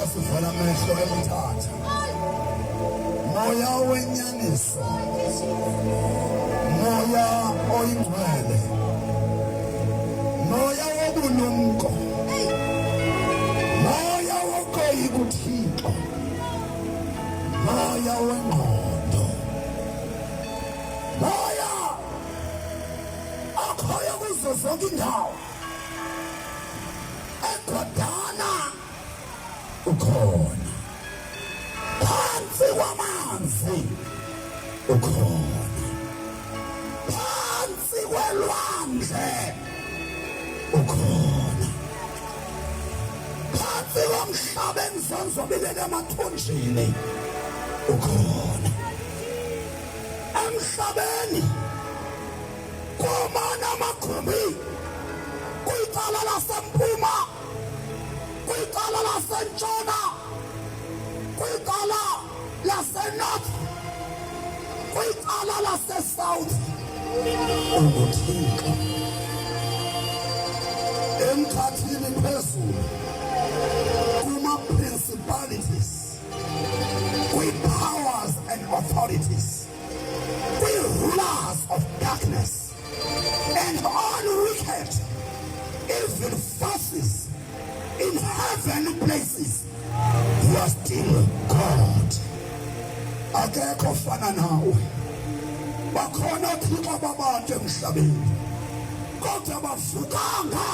Asivala amehlo emthatha. Moya wenyaniso. Moya oyingcwele. Moya wobulumko. Moya wokoyika uThixo. Moya wengqondo. Moya akhoyo kuzo zonke indawo. Egodana ukhona. Phansi kwamanzi ukhona. Phansi kwelwandle ukhona. Phansi komhlaba enzonzobilele emathunjini ukhona. Emhlabeni komana amagumbi kwicala lasempuma kwicala lasentshona kwicala lasenorth kwicala lasesouth unguthixo emkhathini phezulu kuma-principalities kwi-powers and authorities kwi-rulers of darkness and all wicked evil forces in heavenly places, you are still God. Akekho ofana nawe. Bakhona othixo babantu emhlabeni, kodwa bavukanga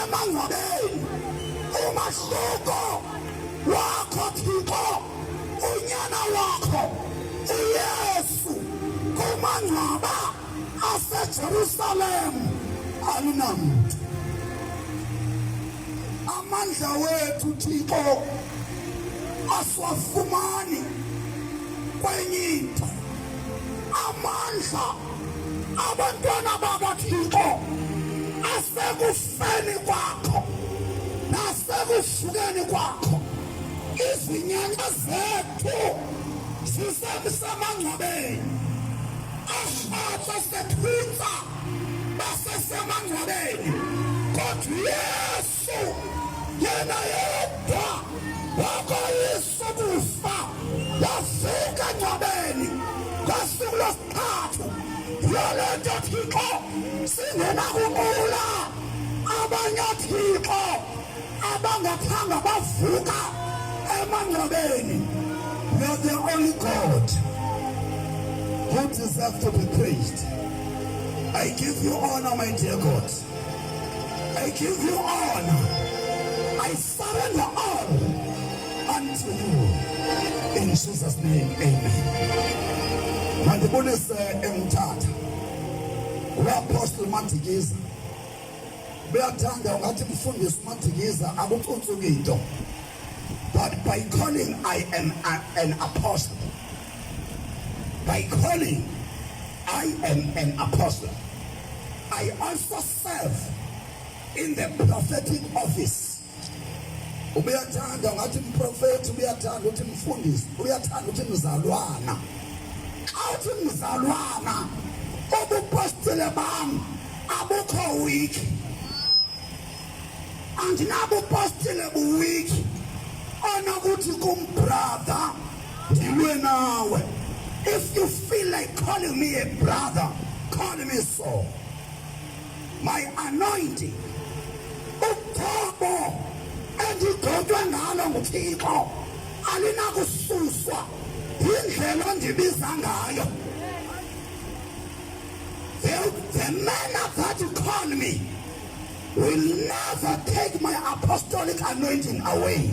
emangcwabeni. Umahluko wakho Thixo, unyana wakho. uYesu kumangcwaba aseJerusalem alinamntu. Amandla wethu Thixo asiwafumani kwenye into. Amandla abantwana bakaThixo asekufeni kwakho nasekuvukeni kwakho. Izinyanya zethu zisemangcwabeni, ahlatshwa sephutsa basesemangcwabeni, kodwa uYesu yena yedwa wakoyisa ukufa, wavuka engcwabeni ngosuku lwesithathu. Yiyo le nto Thixo singenakunqula abanye othixo abangathanga bavuka emangcwabeni. You are the only God who deserves to be praised. I give you honor, my dear God. I give you honor. I surrender all unto you. In Jesus' name, amen. Mandibulise eMthatha. Uapostle Madikiza. Uyathanda ungathi mfundisi uMadikiza akucuntsuki into. But by calling I am an apostle. By calling I am an apostle. I also serve in the prophetic office. Ubuyathanda ungathi mprofethi, ubuyathanda uthi mfundisi, uyathanda uthi mzalwana. Xa uthi mzalwana, ubupostile bam abukho weak. Andinabupostile buweak onokuthi kum brother ndilwe nawe. If you feel like calling me a brother, call me so. My anointing, ugcobo endigcotywe ngalo nguThixo alinakususwa yindlela ondibiza ngayo. The manner that you call me will never take my apostolic anointing away.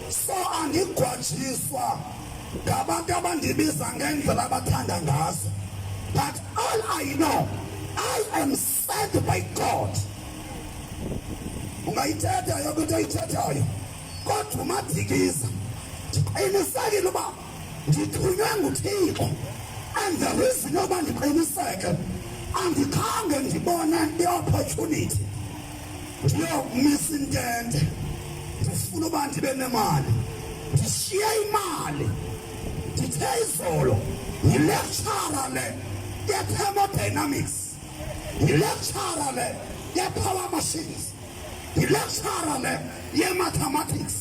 So andigwajiswa ngabantu abandibiza ngendlela abathanda ngazo. But all I know, I am sent by God. Ungayithetha yonke into oyithethayo, kodwa uMadikiza ndiqinisekile uba ndithunywe nguThixo. And the reason yoba ndiqiniseke, andikhange ndibone i-opportunity ndiyokumisa intente ndifuna uba ndibe nemali, ndishiye imali. Ndithe izolo yilecturer le ye-thermodynamics, yilecturer le ye-power machines, yilecturer le ye-mathematics,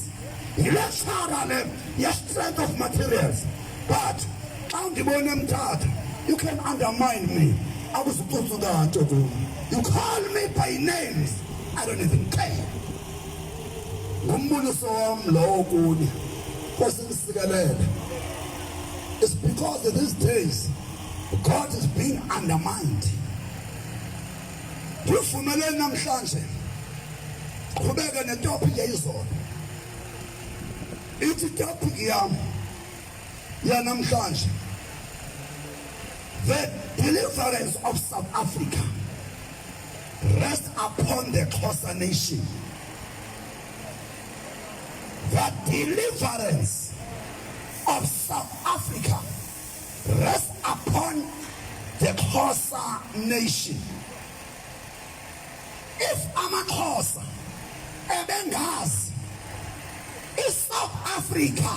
yilecturer le ye-strength of materials. But xa undibona eMthatha, you can undermine me, akuzucutsuka nto kum. You call me by names, I don't even care. Ngumbuliso wam lowo kuni, Nkosi nisikelele. It's because these days God is being undermined. Ndivumeleni namhlanje qhubeke netopic yayizolo. Ithi topic yam yanamhlanje, the deliverance of South Africa rests upon the Xhosa nation. The deliverance of South Africa rests upon the Xhosa nation. If amaXhosa ebengazi iSouth Africa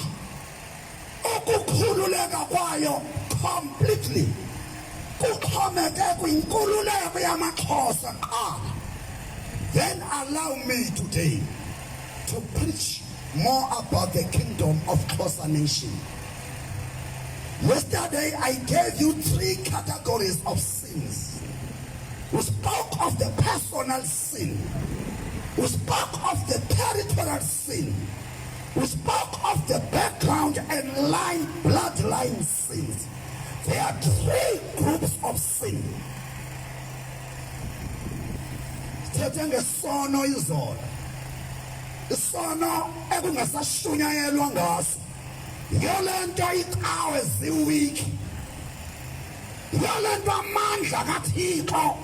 ukukhululeka kwayo completely kuxhomeke kwinkululeko yamaXhosa kuqala, then allow me today to preach more about the kingdom of Xhosa nation. Yesterday I gave you three categories of sins. We spoke of the personal sin. We spoke of the territorial sin. We spoke of the background and line, bloodline sins. There are three groups of sin. Sithethe ngesono izolo. Isono ekungasashunyayelwa ngaso. Yiyo le nto icawe ziwiki. Yiyo le nto amandla kaThixo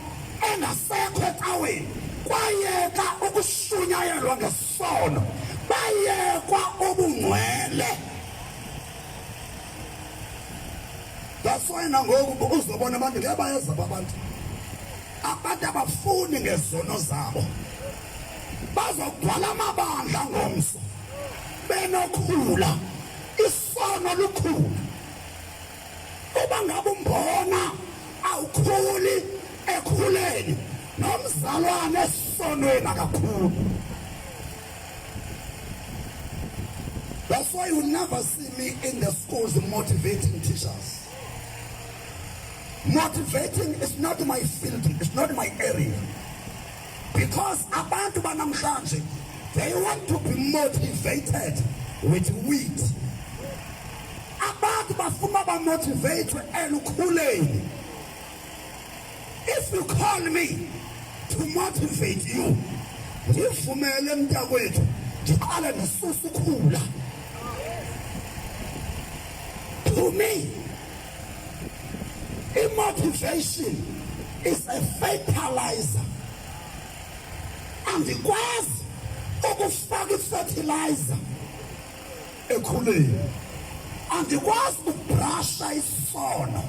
engasekho ecaweni. Kwayeka ukushunyayelwa ngesono, bayekwa ubungcwele. That's why nangoku uzobona abantu ngeke bayeza abantu. Abantu abafuni ngezono zabo. Bazogcwala amabandla ngomso benokhula isono lukhulu. Uba ngabe umbona awukhuli ekhuleni nomzalwane esonweni akakhulu. That's why you never see me in the schools motivating teachers. Motivating is not my field, it's not my area. Because abantu banamhlanje they want to be motivated with wheat. Abantu bafuna bamotivate elukhuleni. If you call me to motivate you, ndivumele mntakwethu ndiqale ndisusa ukhula. To me, i-motivation is a fertilizer. Andikwazi ukufaka i-fertilizer ekhuleni. Andikwazi ukubrasha isono.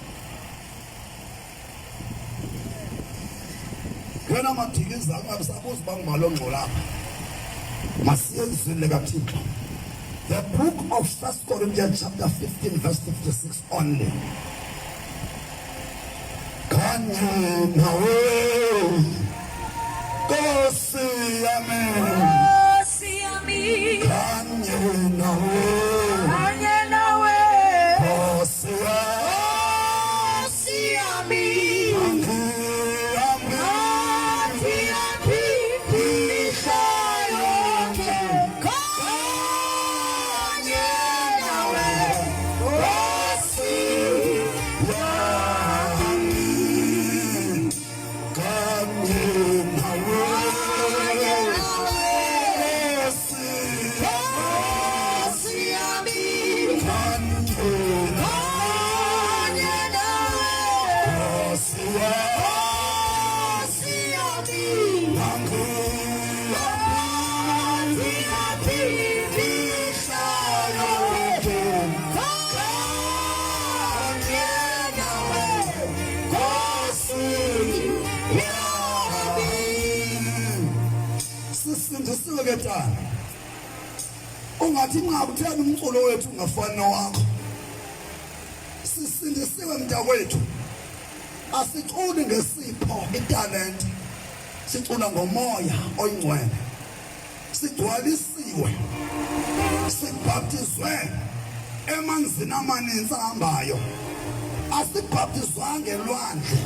Wena madikiza ungabisabuza uba ngubani ongxolapha. Masiye ezwini likaThixo. The book of First Corinthians chapter 15 verse 56 only. Kanye nawe Nkosi yami. Nkosi yami. Kanye nawe. Kanye nawe. Nkosi yami. Nkosi yami. Angihambi. Angihambi imihla yonke. Kanye nawe. Nkosi yami. Kanye nawe. Kanye nawe. Nkosi Nkosi yami. Kanye Kanye nawe. Nkosi yami. Nkosi yami. Angihambi. Angihambi imihla yonke. Kanye nawe. Nkosi yami. Sisindisiwe ke tana. Ungathi nxa kutheni umculo wethu ungafani nowakho. Sisindisiwe mntakwethu. Asiculi ngesipho italente. Sicula ngomoya oyingcwele. Sigcwalisiwe. Sibhaptizwe emanzini amaninzi ahambayo. Asibhaptizwanga elwandle.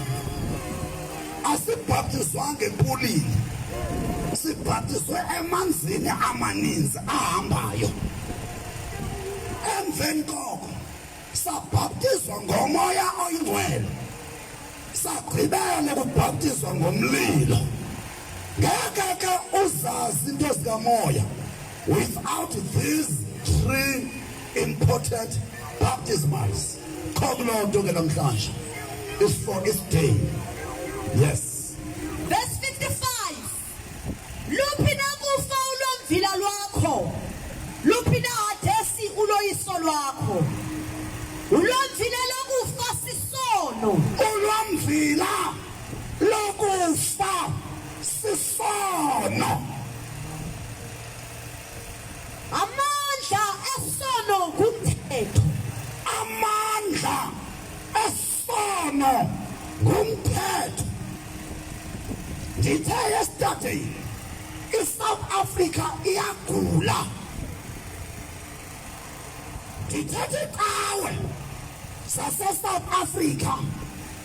Asibhaptizwanga empulini. Sibhaptizwe emanzini amaninzi ahambayo. Emveni koko sabhaptizwa ngomoya oyingcwele. Sagqibela ukubhaptizwa ngomlilo. Ngeke ke uzazi into zikamoya without these three important baptismals. Kho kuloo nto ke namhlanje is for its day. Yes. Verse 55. Luphi na kufa ulwamvila lwakho? Luphi na Hadesi uloyiso lwakho? Ulwamvila lokufa sisono. Ulwamvila lokufa sisono. Amandla esono ngumthetho. Amandla esono ngumthetho. Ndithe yesterday iSouth Africa iyagula. Ndithethe icawe saseSouth Africa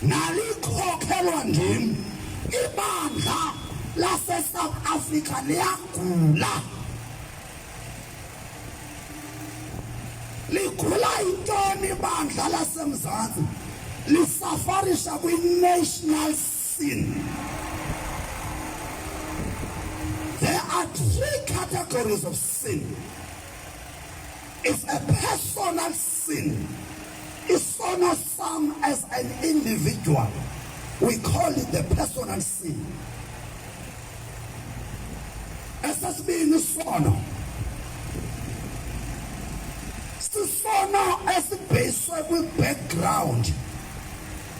nalikhokhelwa ndim ibandla laseSouth Africa liyagula. Ligula yintoni ibandla laseMzantsi? Lisafarisha kwi-national sin. There are three categories of sin. It's a personal sin. Isono sam as an individual. We call it the personal sin. Esesibini isono sisono esibheyiswe kwi-background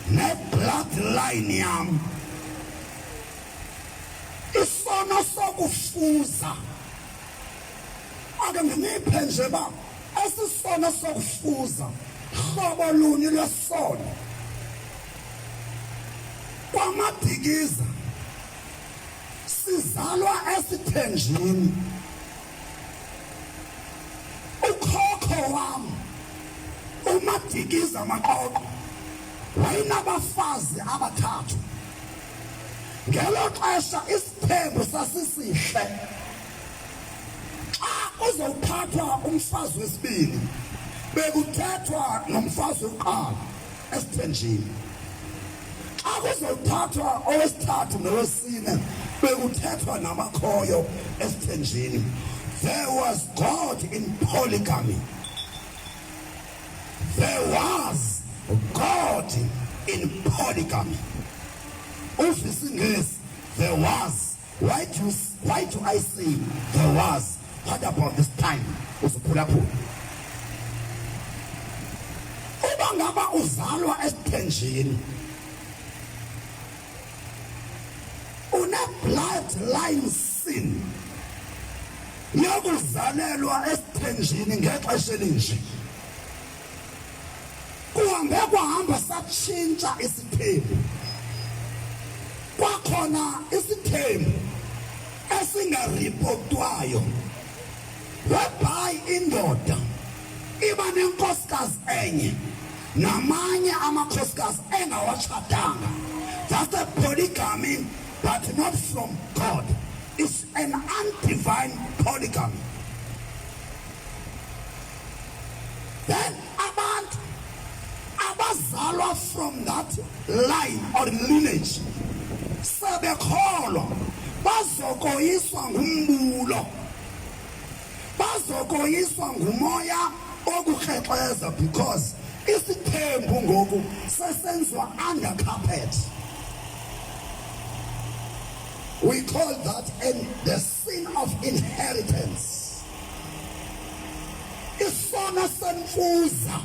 ne-bloodline yam. Isono sokufuza ake nginiphe nje ba esisono sokufuza hlobo luni lwesono kwamadikiza sizalwa esithenjini ukhokho wami uMadikiza Maqoqo wayenabafazi abathathu ngelo xesha isithembu sasisihle xa kuzowuthathwa umfazi wesibini bekuthethwa nomfazi wokuqala esithenjini xa kuzowuthathwa owesithathu nowesine bekuthethwa namakhoyo esithenjini. There was God in polygamy. There was God in polygamy. Uva isiNgesi, there was. Why do I say there was? What about this time? Uzuphulaphula. Uba ngaba uzalwa esithenjini une-bloodline sin yokuzalelwa esithenjini ngexesha elinje. Kuhambe kwahamba satshintsha isithembu, kwakhona isithembu esingaripotwayo whereby indoda iba nenkosikazi enye namanye amakhosikazi engawatshatanga. That's a polygamy, but not from God. It's an undivine polygamy. Then abantu abazalwa from that line or lineage sebekholwa bazokoyiswa ngumbulo, bazokoyiswa ngumoya okukrexeza, because isithembu ngoku sesenziwa under carpet. We call that the sin of inheritance. Isono semfuza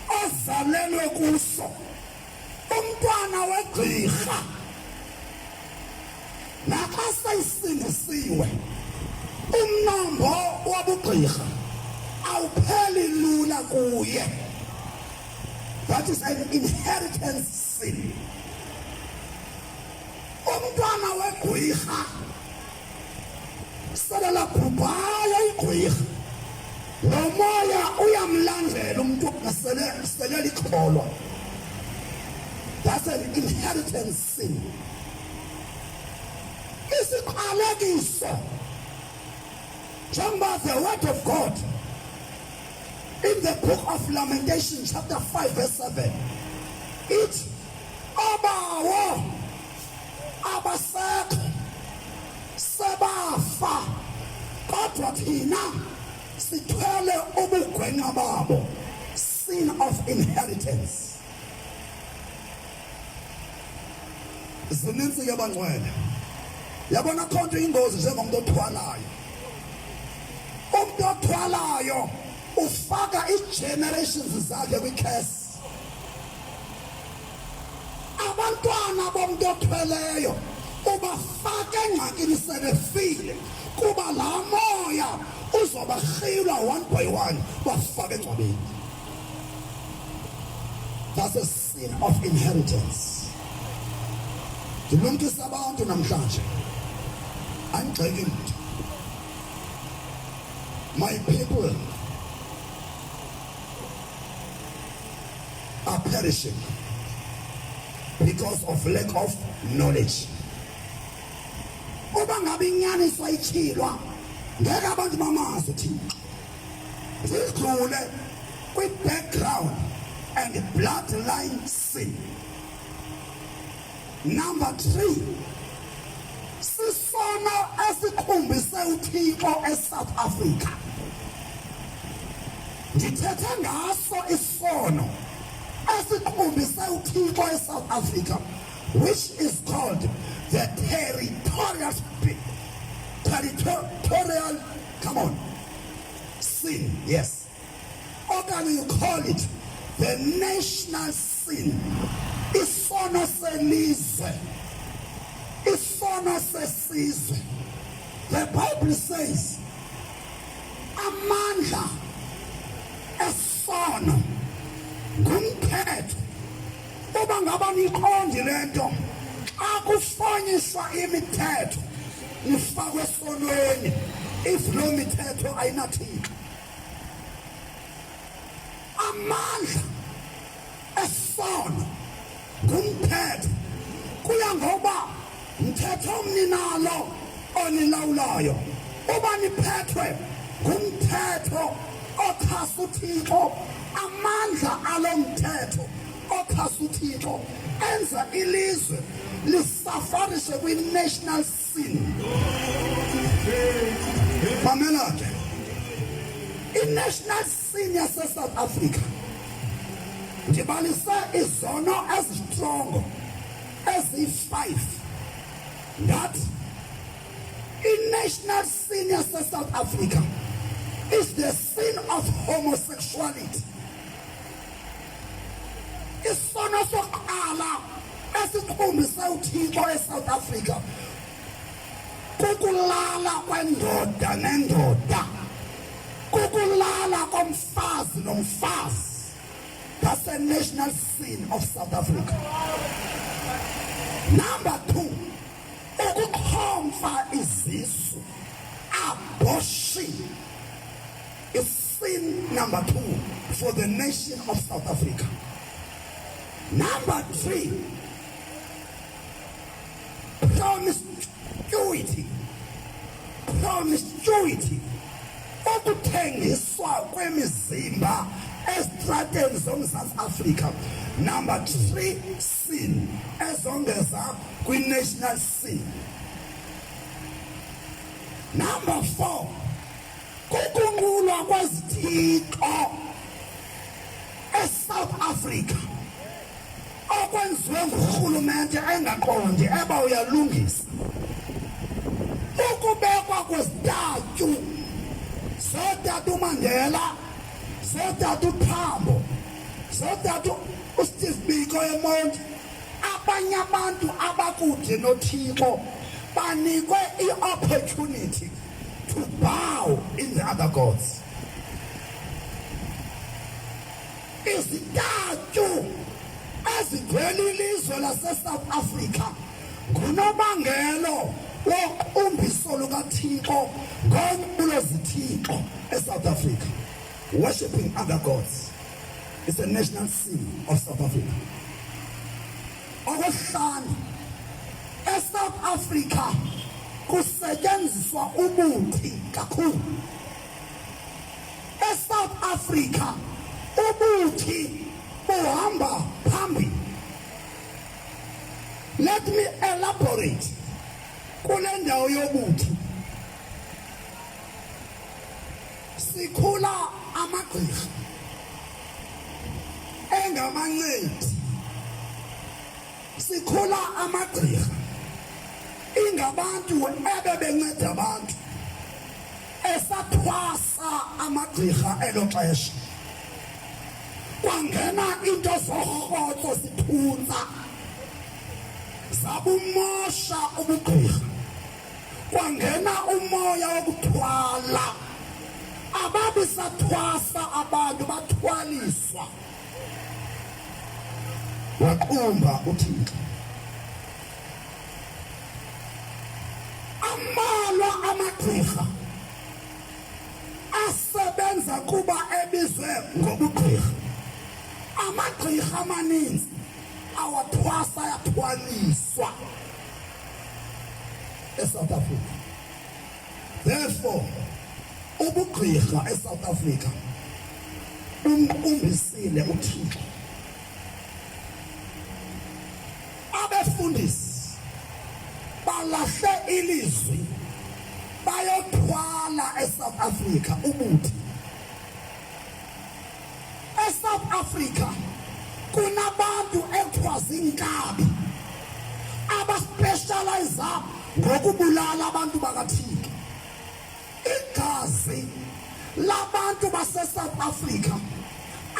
ozalelwe kuso umntwana wegqirha naxa seyisindisiwe umnombo wobugqirha awupheli lula kuye. That is an inheritance sin. Umntwana wegqirha sele labhubhayo igqirha, lo moya uyamlandela umntwana sele sele likholwa. That's an inheritance sin. Isiqalekiso, njengoba the word of God in the book of Lamentation chapter 5 verse 7 ithi obawo abasekho sebafa, kodwa thina sithwele ubugwenxa babo. Sin of inheritance. Zininzi ke bangcwele. Yabona khonto ingozi njengomuntu othwalayo. Umuntu othwalayo ufaka i-generations zakhe kwi-curse. Abantwana bomntu othweleyo ubafaka engxakini sebefile, kuba laa moya uzobarhilwa one by one bafake engcwabeni. That's a sin of inheritance. Ndilumkisa abantu namhlanje, angigxeki mntu. My people are perishing because of lack of knowledge. Uba ngabe inyaniso ayityhilwa, ngeke abantu bamazi uThixo. Zidlule kwi-background and bloodline sin. Number 3, sisono esiqumbise uThixo eSouth Africa. Ndithethe ngaso isono esiqumbise uThixo eSouth Africa, which is called the territorial territorial, come on, sin, yes, okanye you call it the national sin, isono selizwe, isono sesizwe. The Bible says amandla esono ngumthetho. Uba ngaba niqondi le nto, xa kufonyiswa imithetho nifakwe esonweni if loo mithetho ayinathixo. Amandla esono ngumthetho, kuya ngoba mthetho mni nalo onilawulayo. Uba niphethwe ngumthetho ochasa uThixo, amandla alo mthetho ochasa uThixo enza ilizwe lisafarishe kwi-national sin. Mamela ke, i-national sin yaseSouth Africa, ndibalise izono ezistrongo eziyi-5. Ndathi i-national sin yaseSouth Africa is the sin of homosexuality. Isono sokuqala esiqumbise uThixo eSouth Africa kukulala kwendoda nendoda, kukulala komfazi nomfazi. That's a national sin of South Africa. Number 2, ukuqhomfa izisu, abortion, is sin number 2 for the nation of South Africa. Number 3, promiscuity. Promiscuity, ukuthengiswa kwemizimba ezitrateni zoMzantsi Afrika. Number 3 sin ezongeza kwi-national sin. Number 4, kukunqulwa kwezithixo eSouth Africa okwenziwe ngurhulumente engaqondi eba uyalungisa, ukubekwa kwezitatyu zootata uMandela, zootata uThambo, zootata uSteve Biko eMonti. Abanye abantu abakude noThixo banikwe i-opportunity to bow in the other gods. Izitatyu ezigcwele ilizwe laseSouth Africa ngunobangelo woqumbiso lukaThixo ngonqulo zithixo eSouth Africa. Worshipping other gods is a national sin of South Africa. Okwesihlanu, eSouth Africa kusetyenziswa ubuthi kakhulu. ESouth Africa ubuthi buhamba phambili. Let me elaborate kule ndawo yobuthi. Sikhula amagqirha engamancedi, sikhula amagqirha ingabantu ebebenceda abantu esathwasa amagqirha elo xesha. Kwangena into zorhotso sithuntsa zabumosha ubugqirha, kwangena umoya wokuthwala, ababi sathwasa abantu, bathwaliswa. Waqumba uThixo. Ambalwa amagqirha asebenza kuba ebizwe ngobugqirha. Amagqirha amaninzi awathwasa, ayathwaliswa eSouth Africa. Therefore ubugqirha eSouth Africa umqumbisile uThixo. Abefundisi balahle ilizwi bayothwala eSouth Africa ubuthi. Africa kunabantu ekuthiwa ziinkabi abaspecialize ngokubulala abantu bakaThixo. Igazi labantu baseSouth Africa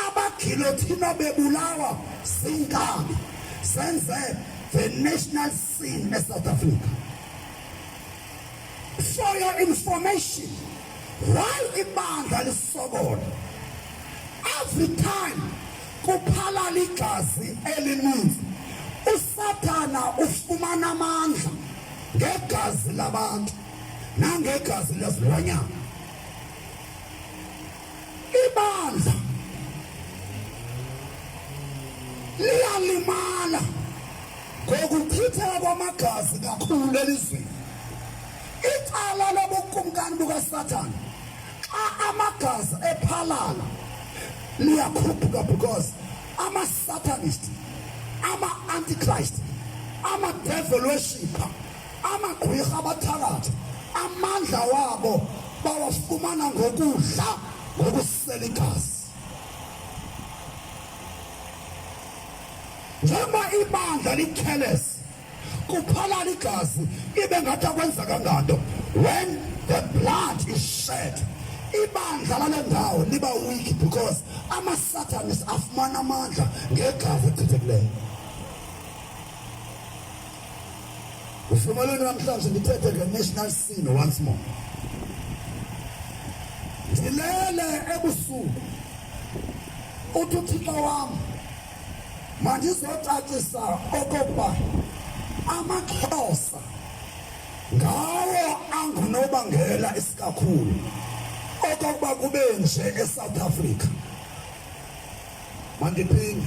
abagilothinwa bebulawa ziinkabi zenze the national scene eSouth Africa. For your information, why ibandla lisokola every time kuphalala igazi elininzi, uSathana ufumana amandla ngegazi labantu nangegazi lezilwanyana. Ibandla liyalimala ngokuchitheka kwamagazi kakhulu elizweni. Icala lobukumkani bukaSathane xa amagazi ephalala liyakhuphuka because ama-satanist, ama-antichrist, ama-devil worshipper, amagqwirha abathakathi, amandla wabo bawafumana ngokudla, ngokusela igazi. Njengoba ibandla licareless, kuphalala igazi ibe ngathi akwenzeka nganto. When the blood is shed, ibandla lale ndawo liba weak because ama-satanist afumana amandla ngegazi echithekileyo. Ufumeleni namhlanje ndithethe nge-national scene once more. Ndilele ebusuku, uthi uThixo wam mandizocacisa okokuba amaXhosa ngawo angunobangela isikakhulu okokuba kube nje eSouth Africa. Mandiphinde,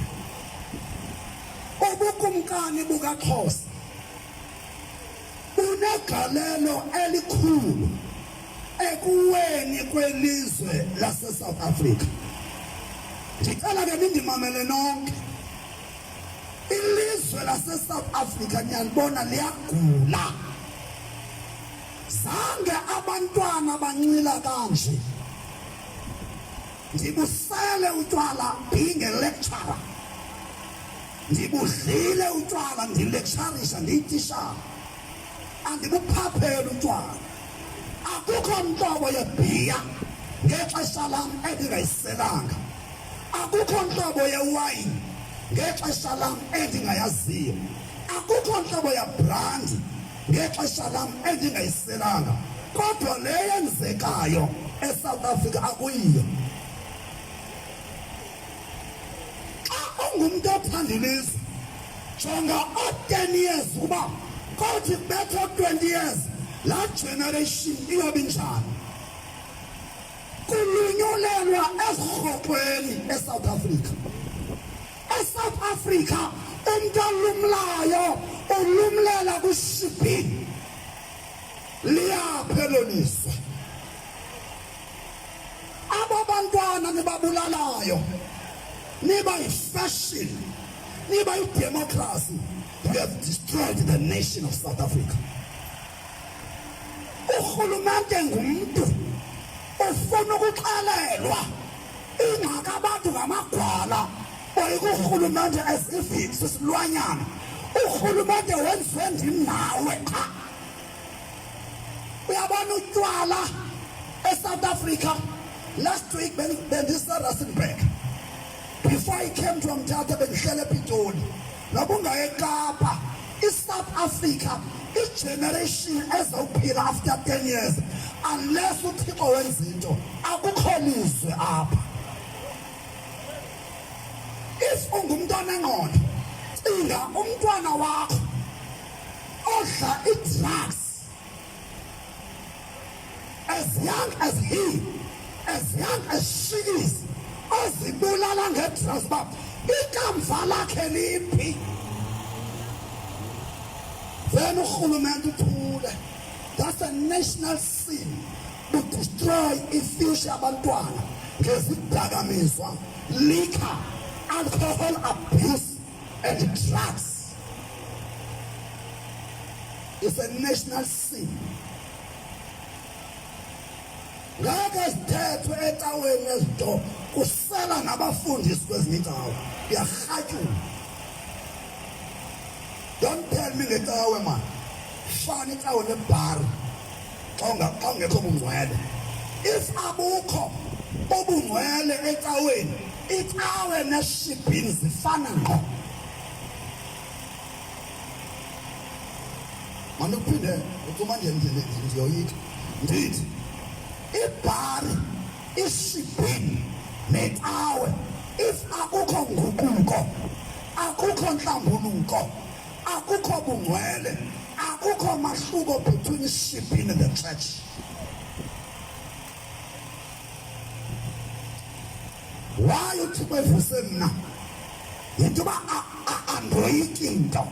ubukumkani bukaXhosa bunegalelo elikhulu ekuweni kwelizwe laseSouth Africa. Ndicela ke nindimamele nonke. Ilizwe laseSouth Africa niyalibona liyagula. Zange abantwana banxila kanje. Ndibusele utywala being a lecturer. Ndibudlile utywala ndilecturisha ndiyitishara. Andibuphapheli utywala. Akukho ntlobo yebhiya ngexesha lam endingayiselanga. Akukho ntlobo yewayini ngexesha lam endingayaziyo. Akukho ntlobo yabrandi ngexesha lam endingayiselanga. Kodwa le yenzekayo eSouth Africa akuyiyo. Xa ungumntu othanda ilizwe, jonga o-10 years ukuba kothi kubetha o-20 years laa generation iyobe injani. Kulunyulelwa ezirhoxweni eSouth Africa. ESouth Africa umntu olumlayo ulumlela kwishibhini. Liyaphi elo lizwe? Aba bantwana nibabulalayo niba yifashion, niba yidemocracy, you have destroyed the nation of South Africa. Urhulumente ngumntu ufuna ukuxelelwa ingxaki abantu ngamagwala oyika urhulumente as if sisilwanyana. Urhulumente wenziwe ndim nawe qha. Uyabona utywala eSouth Africa, last week bendise-Rustenburg. Before I came to Mthatha bendihlele ePitoli. Noba ungaye eKapa, iSouth Africa igeneration ezawuphila after 10 years unless uThixo wenza into, akukho lizwe apha. If ungumntu onengqondo, cinga umntwana wakho odla i-drugs as young as he, as young as she is, ozibulala nge-drugs uba ikamva lakhe liphi. Then urhulumente uthule. That's a national sin to destroy ifuture yabantwana ngezidakamizwa, liquor, alcohol abuse and drugs. It's a national sin. Ngeke zithethwe ecaweni ezinto. Kusela nabafundisi kwezinye icawe, kuyarhatyulwa. Don't tell me ngecawe man, fana icawe nebhari xa ungekho bungcwele. If abukho ubungcwele ecaweni, icawe neshibhini zifana ngqo. Mandikuphinde ucuma nje, ndiyoyika ndithi ibhari, ishibhini necawe, if akukho nguquko, akukho ntlambuluko, akukho bungcwele, akukho mahluko between ishibhini and the church. Why uThixo evuse mna? Yinto yoba andoyiki into,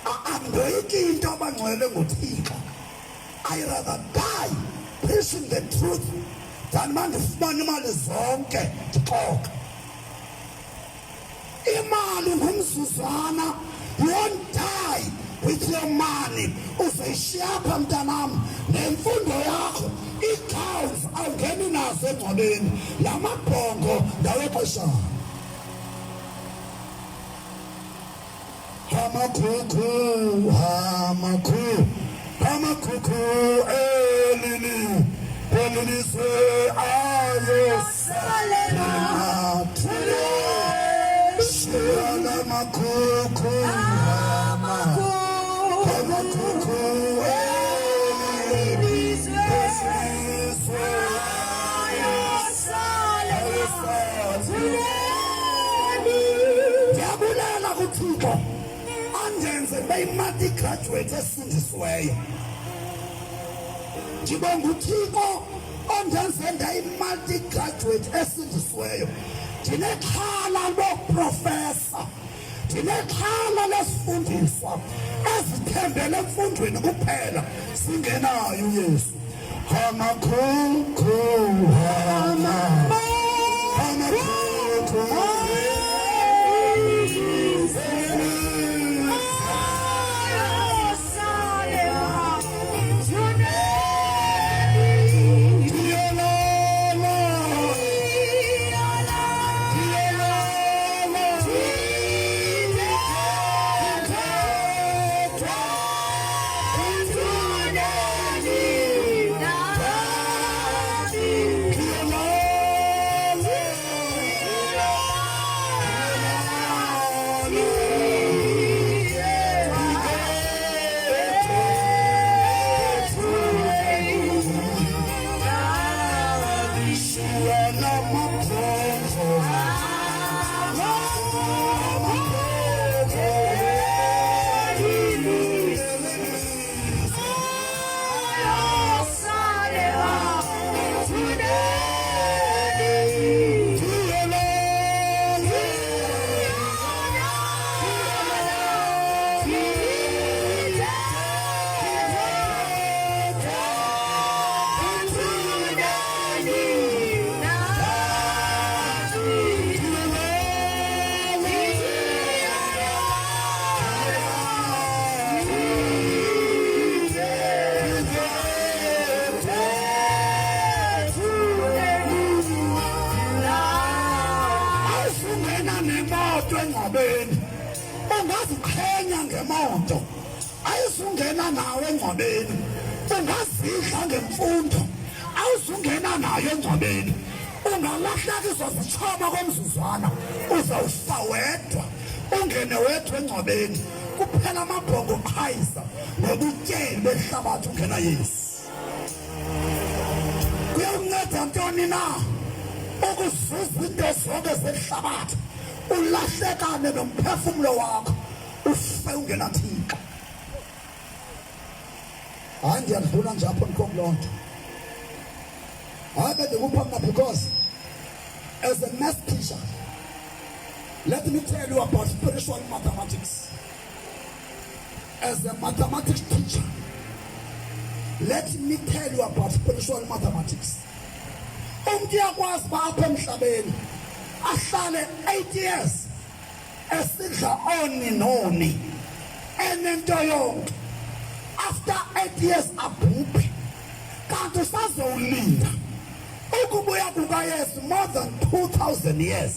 andoyiki into abangcwele nguThixo. I rather die preaching the truth than uba ndifumane imali zonke ndixoka. Imali ngumzuzwana, you won't die with your money. Uzoyishiya apha mntanam nemfundo yakho, ii-gowns awungeni nazo engcwabeni, la mabhongo ngawexeshana. Hamakhukhu, hamakhu, hamakhukhu elili, elilizwe ayosalela thule. Shiyana makhukhu, hamakhukhu elilizwe Ndiyabulela kuThixo andenze ndibe yi-multi graduate esindisiweyo. Ndibonga uThixo ondenze ndayi-multi graduate esindisiweyo. Ndinexhala looprofesa, ndinexhala lesifundiswa ezithembele emfundweni kuphela singenayo uYesu. Hamakhukhu, hama, hamakhukhu. Awuzungena nemoto engcwabeni, ungaziqhenya ngemoto. Ayizungena nawe engcwabeni, ungazidla ngemfundo. Awuzungena nayo engcwabeni, ungalahlekiswa zitshaba komzuzwana, uzawufa wedwa, ungene wedwa engcwabeni. Kuphela amabhongo qhayisa ngobutyebi behlabathi ungena Yesu. Kuyakunceda ntoni na ukuzuza into zonke zehlabathi ulahlekane nomphefumlo wakho, ufe ungenaThixo? Hayi, ndiyadlula nje apho, ndikho kuloo nto. Hayi, bendikupha mna because as a math teacher, let me tell you about spiritual mathematics. As a mathematics teacher, let me tell you about spiritual mathematics. Umntu uyakwazi uba apha emhlabeni ahlale 8 years esidla oni noni enento yonke, after 8 years abhubhe, kanti usazowulinda. Ukubuya kukaYesu more than 2000 years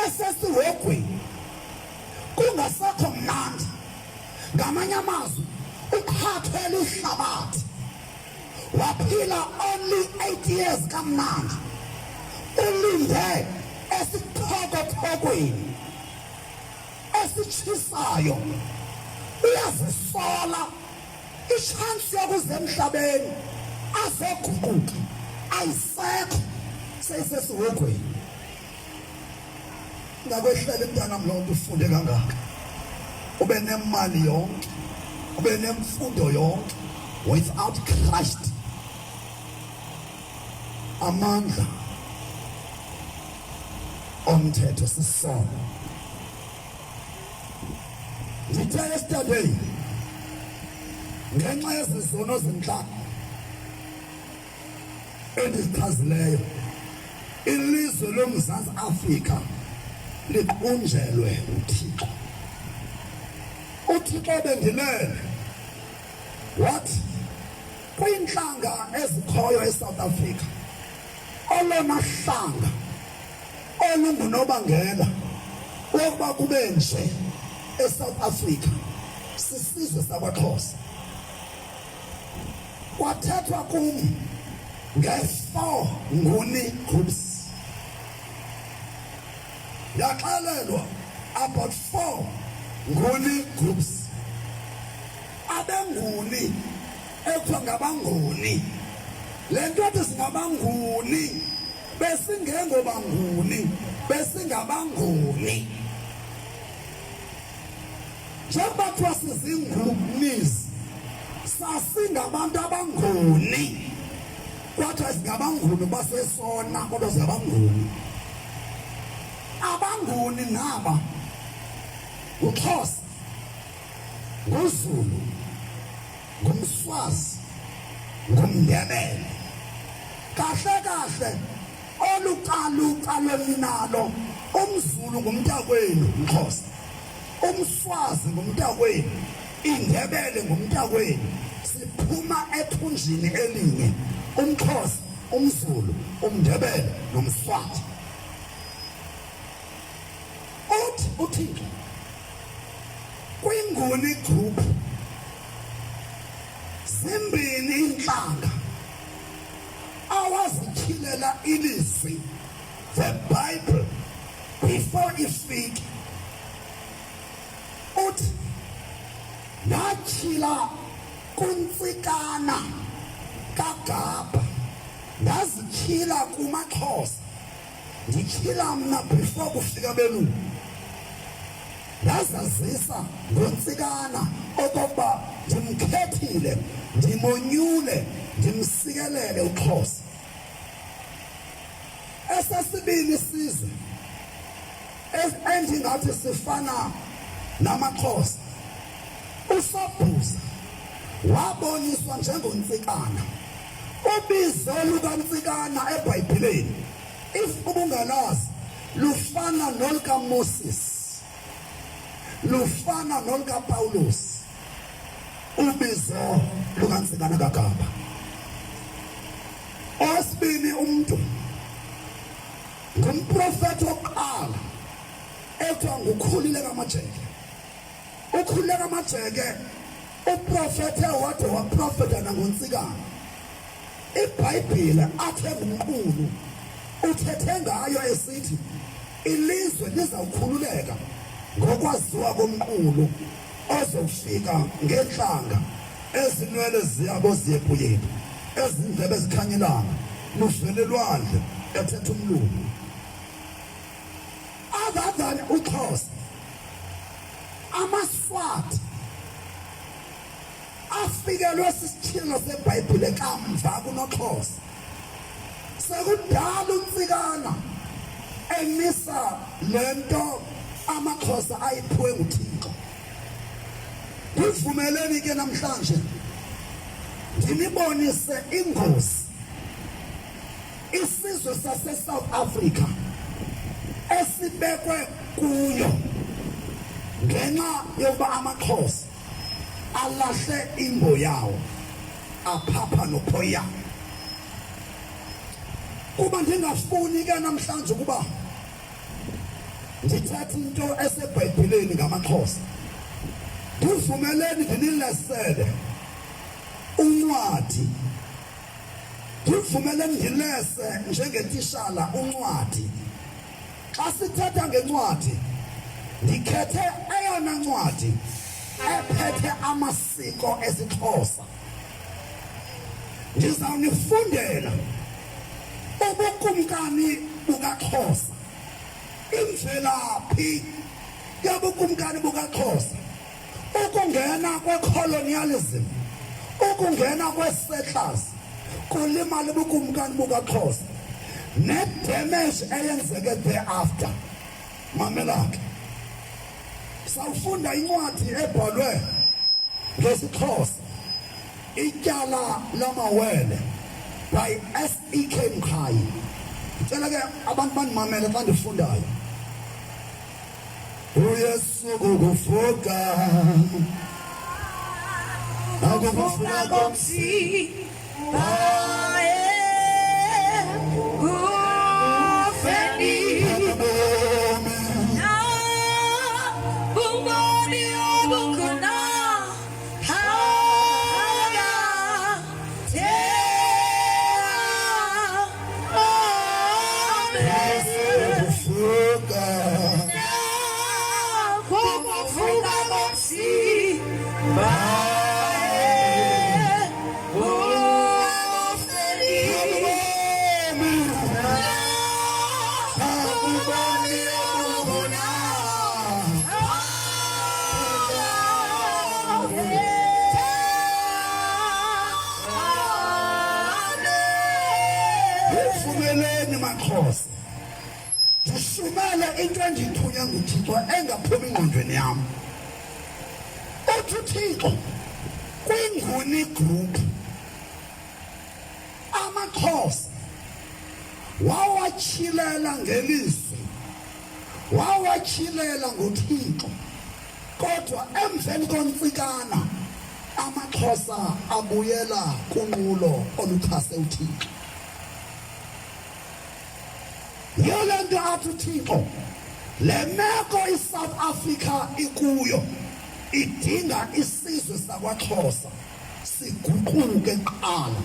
esesihogweni kungasekho mnandi. Ngamanye amazwi uqhathwe lihlabathi, waphila only 8 years kamnandi, ulinde esithokothokweni esitshisayo. Uyazisola, ishansi yokuza emhlabeni azoguquka ayisekho, seyisesihogweni. Ngakwehlela mntanam loo nto, ufunde kangaka, ube nemali yonke, ube nemfundo yonke, without Christ. Amandla omthetho sisono. Ndithe yesterday, ngenxa yezi zono zintlanu endizichazileyo, ilizwe loMzantsi Afrika liqunjelwe uThixo. UThixo bendilele wathi kwiintlanga ezikhoyo eSouth Africa, olona hlanga olungunobangela wokuba kube nje eSouth Africa sisizwe sakwaXhosa. Kwathethwa kum nge-four Nguni groups, ndaxelelwa about four Nguni groups. AbeNguni ekuthiwa ngabaNguni, le nto ethi singabaNguni, besingengobaNguni, besingabanguni. Njengoba kuthiwa sizingunis, sasingabantu abangoni. Kwathiwa singabanguni basesona, kodwa singabanguni. Abanguni ngaba nguXhosa, nguZulu, ngumSwazi, ngumNdebele. Kahle kahle olucaluca lweminalo, umZulu ngumntakwenu mXhosa, umSwazi ngumntakwenu, iNdebele ngumntakwenu. Siphuma ethunjini elinye, umXhosa, umZulu, umNdebele nomSwati. Uthi uThixo kwiNguni group zimbini iintlanga awazityhilela ilizwi, the Bible, before ifike. Uthi ndatyhila kuNtsikana kaGabha, ndazityhila kumaXhosa, ndityhila mna before kufika belungu. Ndazazisa ngoNtsikana okokuba ndimkhethile, ndimonyule, ndimsikelele uXhosa. Esesibini isizwe endingathi sifana namaXhosa, uSobhuza waboniswa njengoNtsikana. Ubizo lukaNtsikana eBhayibhileni, if ubungalazi, lufana nolukaMoses, lufana nolukaPawulos, ubizo lukaNtsikana kaGaba. Owesibini umntu ngumprofethi wokuqala ekuthiwa nguKhulile kaMajeke. UKhulile kaMajeke uprofethe wade waprofetha nangoNtsikana. IBhayibhile athe ngumqulu uthethe ngayo esithi ilizwe lizawukhululeka ngokwaziwa komqulu ozofika ngentlanga ezinwele ziyabo ziyepuyephu, ezindlebe zikhanyelanga, luvele lwandle, ethetha umlungu. Other than uXhosa, amaSwati afikelwe sisityhilelo seBhayibhile kamva kunoXhosa. Sekudala uNtsikana emisa le nto amaXhosa ayiphiwe nguThixo. Ndivumeleni ke namhlanje ndinibonise ingozi isizwe saseSouth Africa esibekwe kuyo ngenxa yokuba amaXhosa alahle imbo yawo aphapha nophoyiyana. Kuba ndingafuni ke namhlanje ukuba ndithethe into eseBhayibhileni ngamaXhosa, ndivumeleni ndinilesele uncwadi, ndivumeleni ndilese njengetishala uncwadi. Xa sithetha ngencwadi, ndikhethe eyona ncwadi ephethe amasiko esiXhosa. Ndizawunifundela ubukumkani bukaXhosa, imvelaphi yobukumkani bukaXhosa, ukungena kwecolonialism, ukungena kwe-settlers kulimala ubukumkani bukaXhosa nedamage eyenzeke thereafter. Mamela ke, sawufunda incwadi ebhalwe ngesiXhosa, Ityala Lamawele by S.E.K. Mqhayi. Ndicela ke abantu bandimamele xa ndifundayo. UYesu kukuvuka akukuvuka komsi baye kufeni ubomi na bubomi obukhona kuvuka ubomi obukhona. Ndivumeleni maXhosa ndishumele into endiyithunywe nguThixo engaphumi engqondweni yam. Uthi uThixo kwiNguni group amaXhosa wawatyhilela ngelizwi, wawatyhilela ngoThixo, kodwa emveni koNtsikana amaXhosa abuyela kunqulo oluchase uThixo. Yiyo le nto athi uThixo le meko iSouth Africa ikuyo idinga isizwe sakwaXhosa siguquke kuqala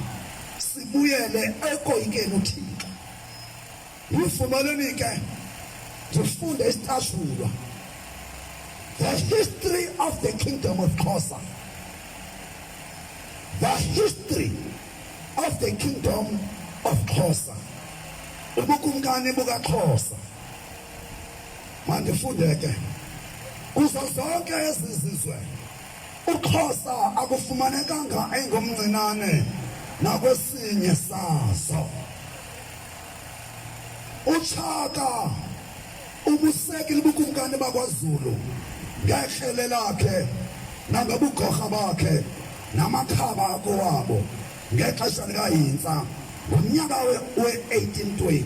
sibuyele ekoyikeni uThixo. Yifumaneni ke ndifunde isicashulwa The history of the kingdom of Xhosa. The history of the kingdom of Xhosa. Ubukumkani bukaXhosa. Mandifunde ke. Kuzo zonke ezi zizwe uXhosa akufumanekanga engomncinane nakwesinye sazo. UTshaka ubusekile ubukumkani bakwaZulu ngekrele lakhe nangobugorha bakhe namakhaba akowabo ngexesha likaHintsa ngomnyaka we-1820.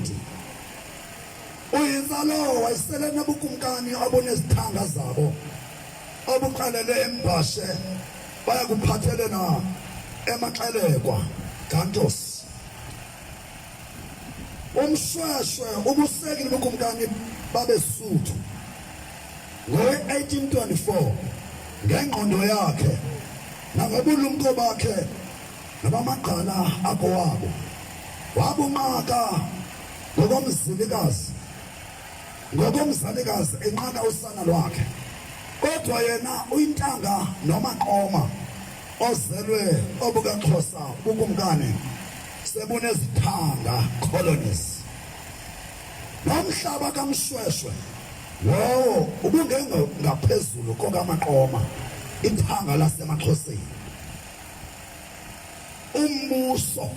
UHintsa lowo wayesele nobukumkani obunezithanga zabo obuqalele eMbhashe baya kuphathelena eMaxelekwa Gantos. UMshweshwe ubusekile ubukumkani babeSuthu ngowe-1824 ngengqondo yakhe nangobulumko bakhe nabamagqala akowabo. Wabunqaka ngokomzilikazi ngokomzalikazi enqaka usana lwakhe, kodwa yena uyintanga noMaqoma ozelwe obukaXhosa bukumkani sebunezithanga colonies. Nomhlaba kaMshweshwe lowo ubungengo ngaphezulu kokaMaqoma, ithanga lasemaXhoseni. Umbuso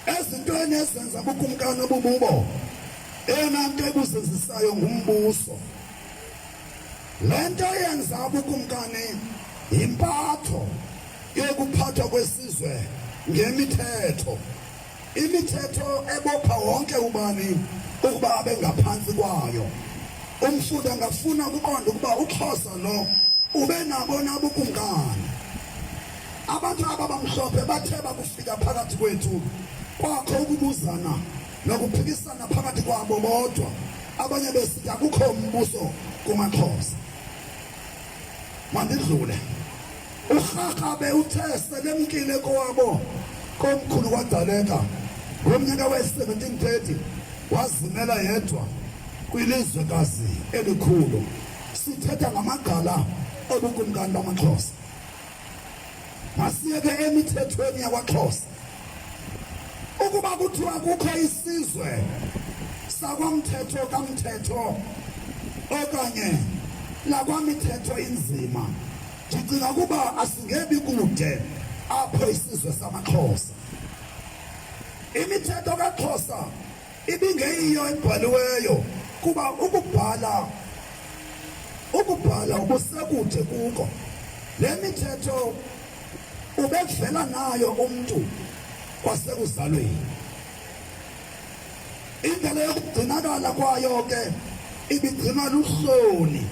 ezintweni ezenza bukumkani obububo, eyona nto ebuzenzisayo ngumbuso. Le nto yenza ubukumkani yimpatho yokuphathwa kwesizwe ngemithetho, imithetho ebopha wonke ubani ukuba abe ngaphantsi kwayo. Umfundi angafuna ukuqonda ukuba uXhosa lo ube nabo nabukumkani. Abantu aba bamhlophe bathe bakufika phakathi kwethu Kwakho ukubuzana nokuphikisana phakathi kwabo bodwa, abanye besithi akukho mbuso kumaXhosa. Mandidlule. URharhabe uthe selemkile kowabo komkhulu kwaGcaleka ngomnyaka we-1730 wazimela yedwa kwilizwekazi elikhulu. Sithetha ngamagqala obukumkani bamaXhosa. Masiyeke emithethweni yakwaXhosa. Ukuba kuthiwa kukho isizwe sakwamthetho kamthetho okanye lakwamithetho inzima, ndicinga ukuba asingebi kude apho isizwe samaXhosa. Imithetho kaXhosa ibingeyiyo ebhaliweyo kuba ukubhala ukubhala ubusekude kuko. Le mithetho ubevela nayo umntu kwasekuzalweni. Indlela yokugcinakala kwayo ke ibigcinwa luhloni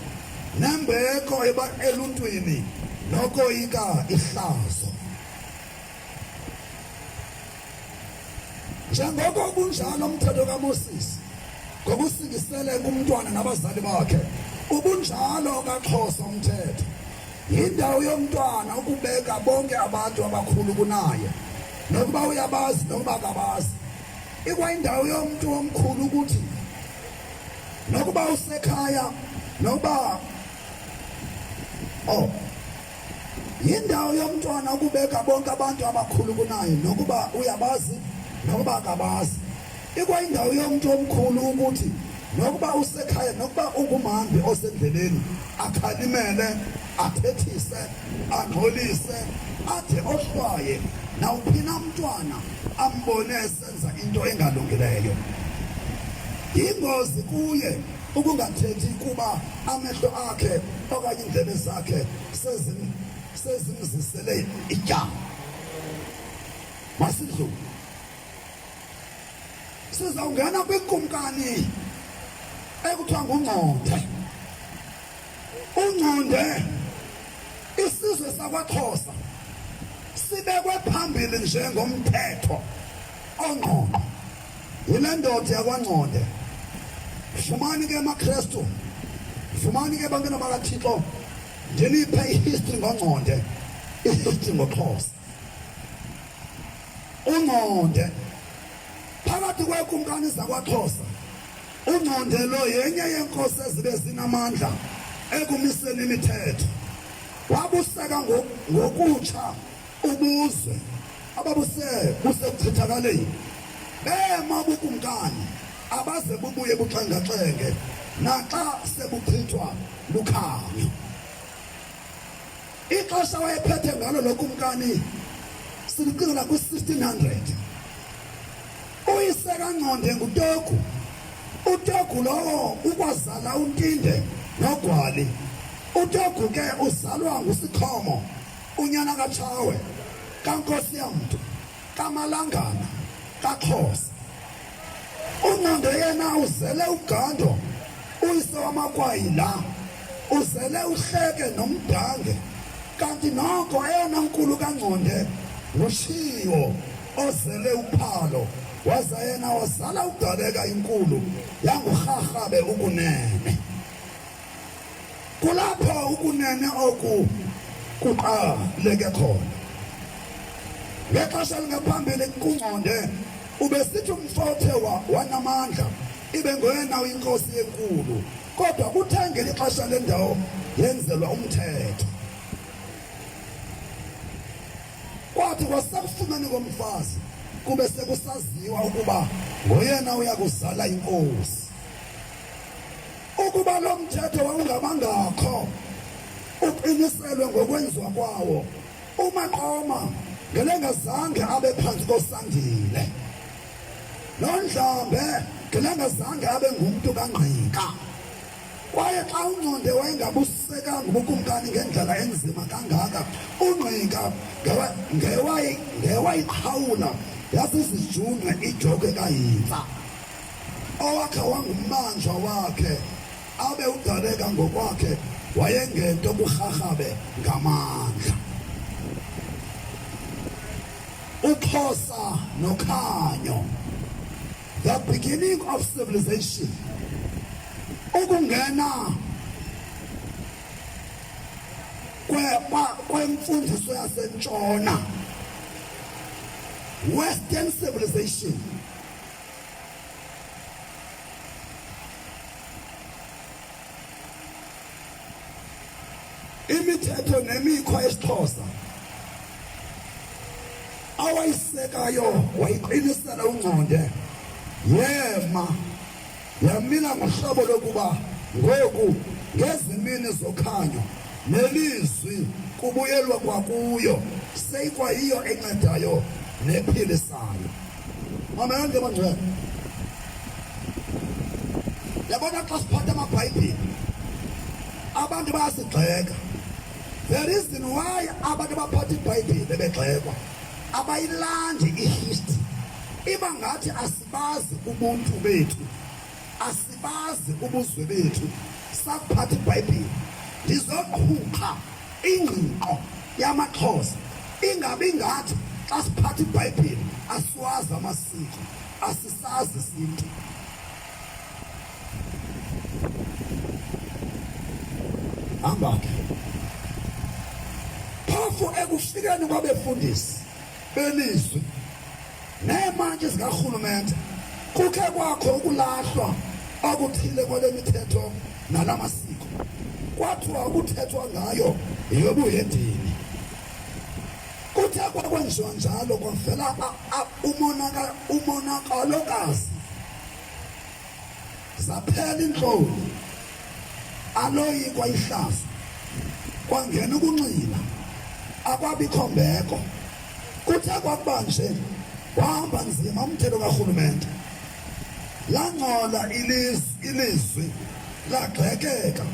nembeko eluntwini nokoyika ihlazo. Njengoko kunjalo umthetho kaMoses ngokusingisele kumntwana nabazali bakhe, ubunjalo kaXhosa umthetho. Yindawo yomntwana ukubeka bonke abantu abakhulu kunaye, nokuba uyabazi nokuba akabazi. Ikwayindawo yomntu omkhulu ukuthi nokuba usekhaya nokuba oh Yindawo yomntwana ukubeka bonke abantu abakhulu kunaye nokuba uyabazi nokuba akabazi. Ikwayindawo yomntu omkhulu ukuthi nokuba usekhaya nokuba ungumhambi osendleleni akhalimele, athethise, angxolise, ade ohlwaye nawuphina umntwana ambone esenza into engalungileyo. Yingozi kuye ukungathethi kuba amehlo akhe okanye iindlebe zakhe sezimzisele ityala. Masidlule, sizawungena kwikumkani ekuthiwa nguNgconde. UNgconde, isizwe sakwaXhosa sibekwe phambili njengomthetho ongqongqo yile ndoda yakwaNgconde. Fumani ke maKrestu, fumani ke bantwana bakaThixo, ndiniphe ihistory ngoNgconde, ihistory ngoXhosa. UNgconde phakathi kweekumkani zakwaXhosa, uNgconde lo yenye yeenkosi ezibe zinamandla ekumiseni imithetho. Wabuseka ngokutsha ubuzwe ababuse busekuchithakaleni, bema ubukumkani abaze bubuye buxengaxenge naxa sebuchithwa lukhanyo. Ixesha wayephethe ngalo lo kumkani silicingela kwi-1600. Uyise kaNgconde nguTogu. UTogu lowo ukwazala uNtinde noGwali. UTogu ke uzalwa nguSikhomo unyana kaTshawe kaNkosiyamntu kaMalangana kaXhosa. UNgconde yena uzele uGando uyise wamaKwayi la, uzele uHleke noMdange. Kanti noko eyona nkulu kaNgconde nguShiwo ozele uPhalo, waza yena wazala uGcaleka inkulu yanguRharhabe ukunene. Kulapho ukunene oku kuqaleke khona. Ngexesha elingaphambili kuNgconde ubesithi umfothe wanamandla ibe ngoyena uyinkosi enkulu, kodwa kuthe ngeli xesha lendawo yenzelwa umthetho. Kwathi kwasekufuneni komfazi kube sekusaziwa ukuba ngoyena uya kuzala inkosi. Ukuba lo mthetho wawungabangakho uqiniselwe ngokwenziwa kwawo, uMaqoma ngelengazange abe phantsi koSandile, noNdlambe ngelengazange abe ngumntu kaNgqika. Kwaye xa uNgconde wayengabusekanga ubukumkani ngendlela enzima kangaka, uNgqika ngewayiqhawula yasisijungqe idyokhwe kaHintsa, owakha wangumbanjwa wakhe, abe uGcaleka ngokwakhe wayengento kuRharhabe ngamandla. AmaXhosa nokhanyo, the beginning of civilization, ukungena kwemfundiso yasentshona, western civilization. Imithetho nemikhwa yesiXhosa awayisekayo wayiqinisela uNgconde yema yamila ngohlobo lokuba ngoku ngezi mini zokhanyo nelizwi kubuyelwa kwakuyo seyikwayiyo encedayo nephilisayo. Mamelani ke bangcwele, yabona xa siphatha amabhayibhile abantu bayasigxeka. The reason why abantu abaphatha ibhayibhile begxekwa, abayilandi ihistory, iba ngathi asibazi ubuntu bethu, asibazi ubuzwe bethu. Sakuphatha ibhayibhile ndizoqhuqha ingqiqo yamaXhosa, ingabi ngathi xa siphatha ibhayibhile asiwazi amasiko, asisazi isintu. Hamba ke phofu ekufikeni kwabefundisi belizwi neemantshi zikarhulumente kukhe kwakho ukulahlwa okuthile kwale mithetho nala masiko, kwathiwa ukuthethwa ngayo yeyobuhedeni. Kuthe kwakwenziwa njalo kwavela umonakalokazi, zaphela iintloni, aloyikwa ihlazo, kwangena ukunxila, akwabikho mbeko. Kuthe kwakuba nje wahamba nzima umthetho karhulumente, langcola ilizwi, lagxekeka,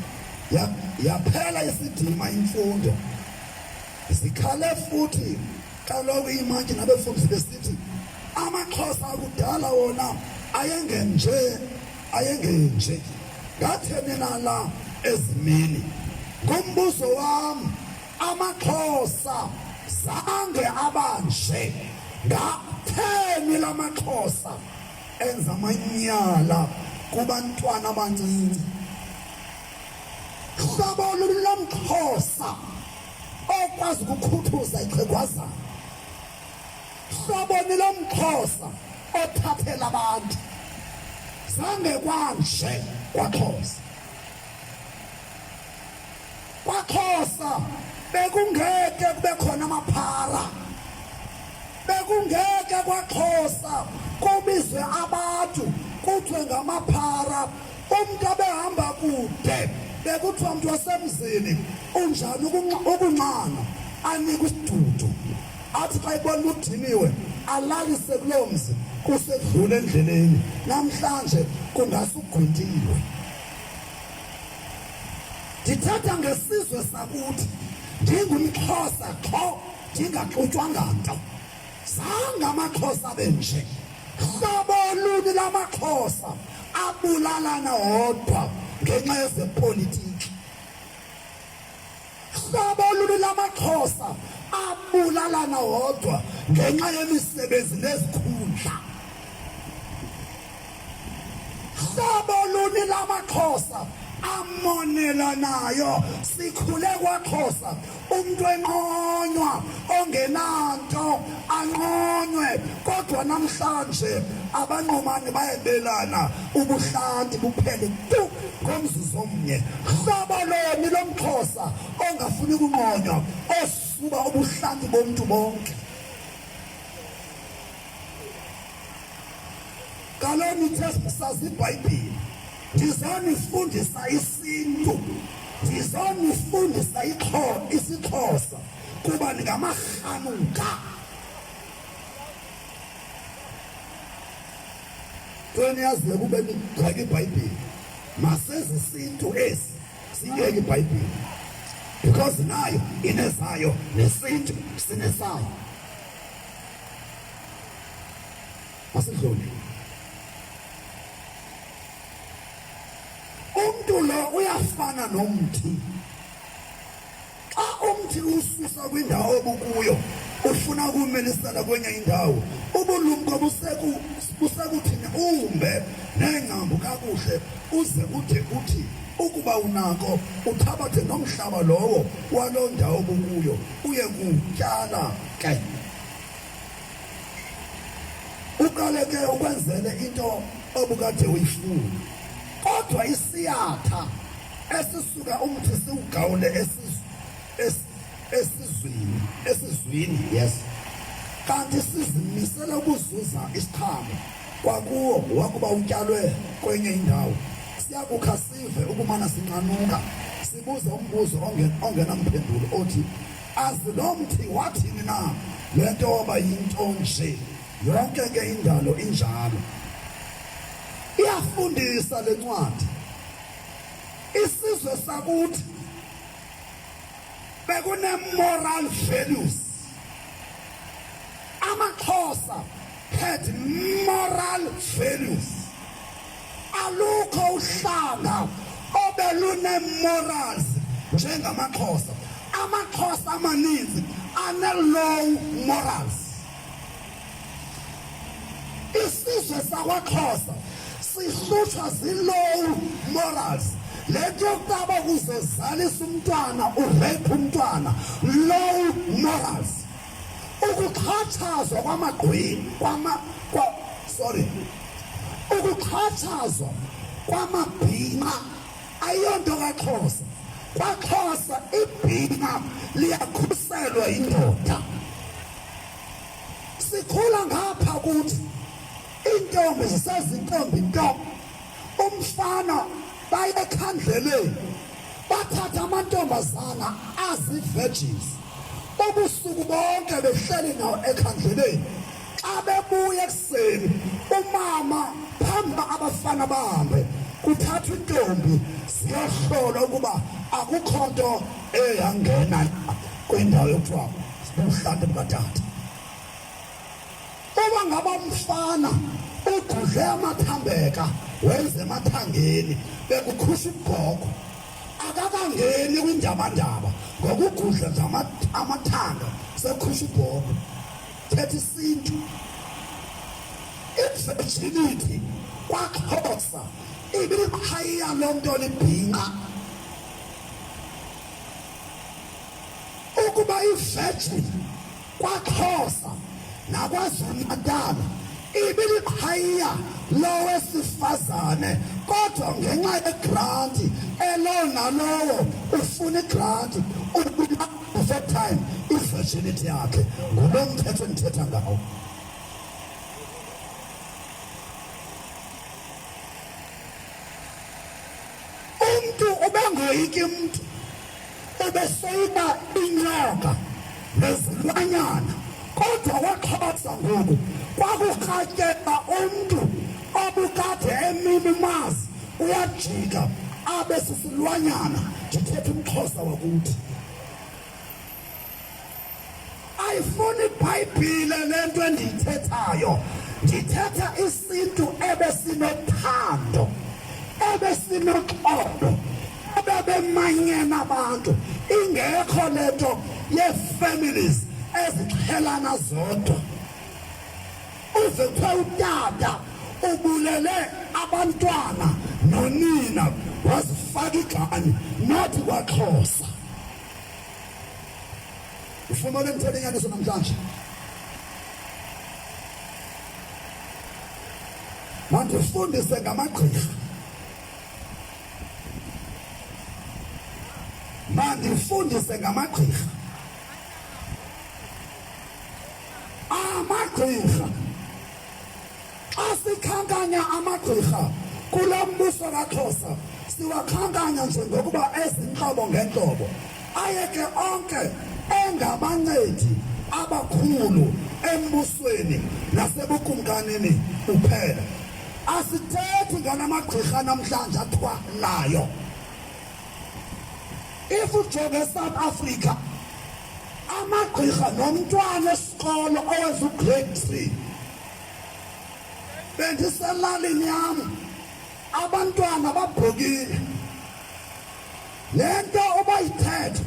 yaphela isidima imfundo. Zikhale futhi kaloku iimantyi nabefundisi besithi amaXhosa akudala wona ayengenje, ayengenje. Ngatheni na la ezimini? Ngumbuzo wam, amaXhosa zange abanje. Ngatheni la maXhosa enza amanyala kubantwana abancinci? Hlobo luni lomXhosa okwazi ukukhuthuza ixhegwazana? Hlobo ni lomXhosa othathela abantu? Zange kwanje kwaXhosa. KwaXhosa bekungeke kube khona amaphara, bekungeke kwaXhosa kubizwe abantu kuthiwe ngamaphara. Umntu abehamba kude bekuthiwa mntu wasemzini unjani ukunxana, anikwe isidudu, athi xa ebona udiniwe alalise kuloo mzi kusedlula endleleni. Namhlanje kungasugwintiwe. Ndithetha ngesizwe sakuthi, ndingumXhosa qho, ndingaxutywanga nto. Zange amaXhosa abe nje. Hlobo luni lamaXhosa abulalana wodwa ngenxa yezepolitiki? Hlobo luni lamaXhosa abulalana wodwa ngenxa yemisebenzi nezikhundla? Hlobo luni lamaXhosa amonelanayo? Sikhule kwaXhosa umntu enqonywa, ongenanto anqonywe, kodwa namhlanje abanqomani bayebelana, ubuhlanti buphele tu ngomzuzu omnye. Hlobo loni lomXhosa ongafuni kunqonywa, osuba ubuhlanti bomntu bonke? Kaloku nithe sazi iBhayibhile, ndizonifundisa isintu, ndizonifundisa isiXhosa kuba ningamarhanuka. Nto niyaziyo kube nigxeka iBhayibhile, maseze isintu esi siyeke iBhayibhile because nayo inezayo nesintu sinesayo. Masidlule. Umntu lo uyafana nomthi. Xa umthi ususa kwindawo obukuyo, ufuna ufuna ukumilisela kwenye indawo, ubulumko busekuthini umbe neengcambu kakuhle uze ude uthi ukuba unako uthabathe nomhlaba lowo waloo ndawo bukuyo uye kutyala ke. Uqale ke ukwenzele into obukade uyifuna. Kodwa isiyatha esisuka umthi siwugawule esizwini esizwini yes kanti sizimisele ukuzuza isiqhamo kwakuwo wakuba utyalwe kwenye indawo siyakukha sive ukumana sinqanuka sibuze umbuzo ongenamphendulo othi azi lo mthi wathini na le nto waba yinto nje yonke ke indalo injalo iyafundisa le ncwadi isizwe sakuthi bekune-moral values amaxhosa had moral values alukho uhlanga obelune-morals njengamaxhosa amaxhosa amaninzi ane-low morals Isizwe sakwaXhosa sihlutshwa zii-low morals. Le nto yokuba kuzozalisa umntwana ureyiphe umntwana, low morals. Ukuxhatshazwa kwamagqwini kwama kwa, sorry ukuxhatshazwa kwamabhinqa ayonto kaXhosa. KwaXhosa ibhinqa liyakhuselwa yindoda. Sikhula ngapha kuthi iintombi zisezintombi nto, umfana baye ekhandleleni bathatha amantombazana azi-virgins ubusuku bonke behleli nawo ekhandleleni. Xa bebuya ekuseni umama phambi uba abafana bahambe kuthathwa intombi ziyohlolwa ukuba akukho nto eyangena kwindawo yokuthiwa buhlanti bukatata. Uba ngaba umfana ugudle amathambeka wenze emathangeni bekukhusha ugogo akakangeni kwindabandaba ngokugudla nje amathanga sekukhusha ubhoko thetha isintu i-virginity kwaXhosa ibiqhayiya lo nto libhinqa Ukuba ivirgin kwaXhosa naKwaZulu-Natal ibiliqhayiya lowesifazane kodwa ngenxa yegranti elowo nalowo ufuna igranti ubulala time i-virginity yakhe ngulo mthetho endithetha ngawo. Umntu ubengoyiki mntu ubesoyika inyoka nezilwanyana kodwa kwaXhosa ngoku kwakurhatyela umntu obukade emini umazi uyajika abe sisilwanyana ndithetha umXhosa wakuthi Ayifuni iBhayibhile le nto endiyithethayo. Ndithetha isintu ebesinothando, ebesinoxolo, ebebemanyene abantu, ingekho le nto yee-families ezixhelana zodwa. Uve kuthiwa utata ubulele abantwana nonina wazifaka igani, not kwaXhosa. Ufumane ngithole inyaniso namhlanje. Mandifundise ngamagqirha. Mandifundise ngamagqirha. Amagqirha. Xa sikhankanya amagqirha kulo mbuso kaXhosa siwakhankanya njengokuba ezintlobo ngeentlobo. Aye ke onke engabancedi abakhulu embusweni nasebukumkanini buphela. Asithethi ngala magqirha namhlanje athwalayo. If ujonge eSouth Africa amagqirha nomntwana esikolo owenza ugrade 3 bendiselalini yam abantwana babhokile le nto ubayithethe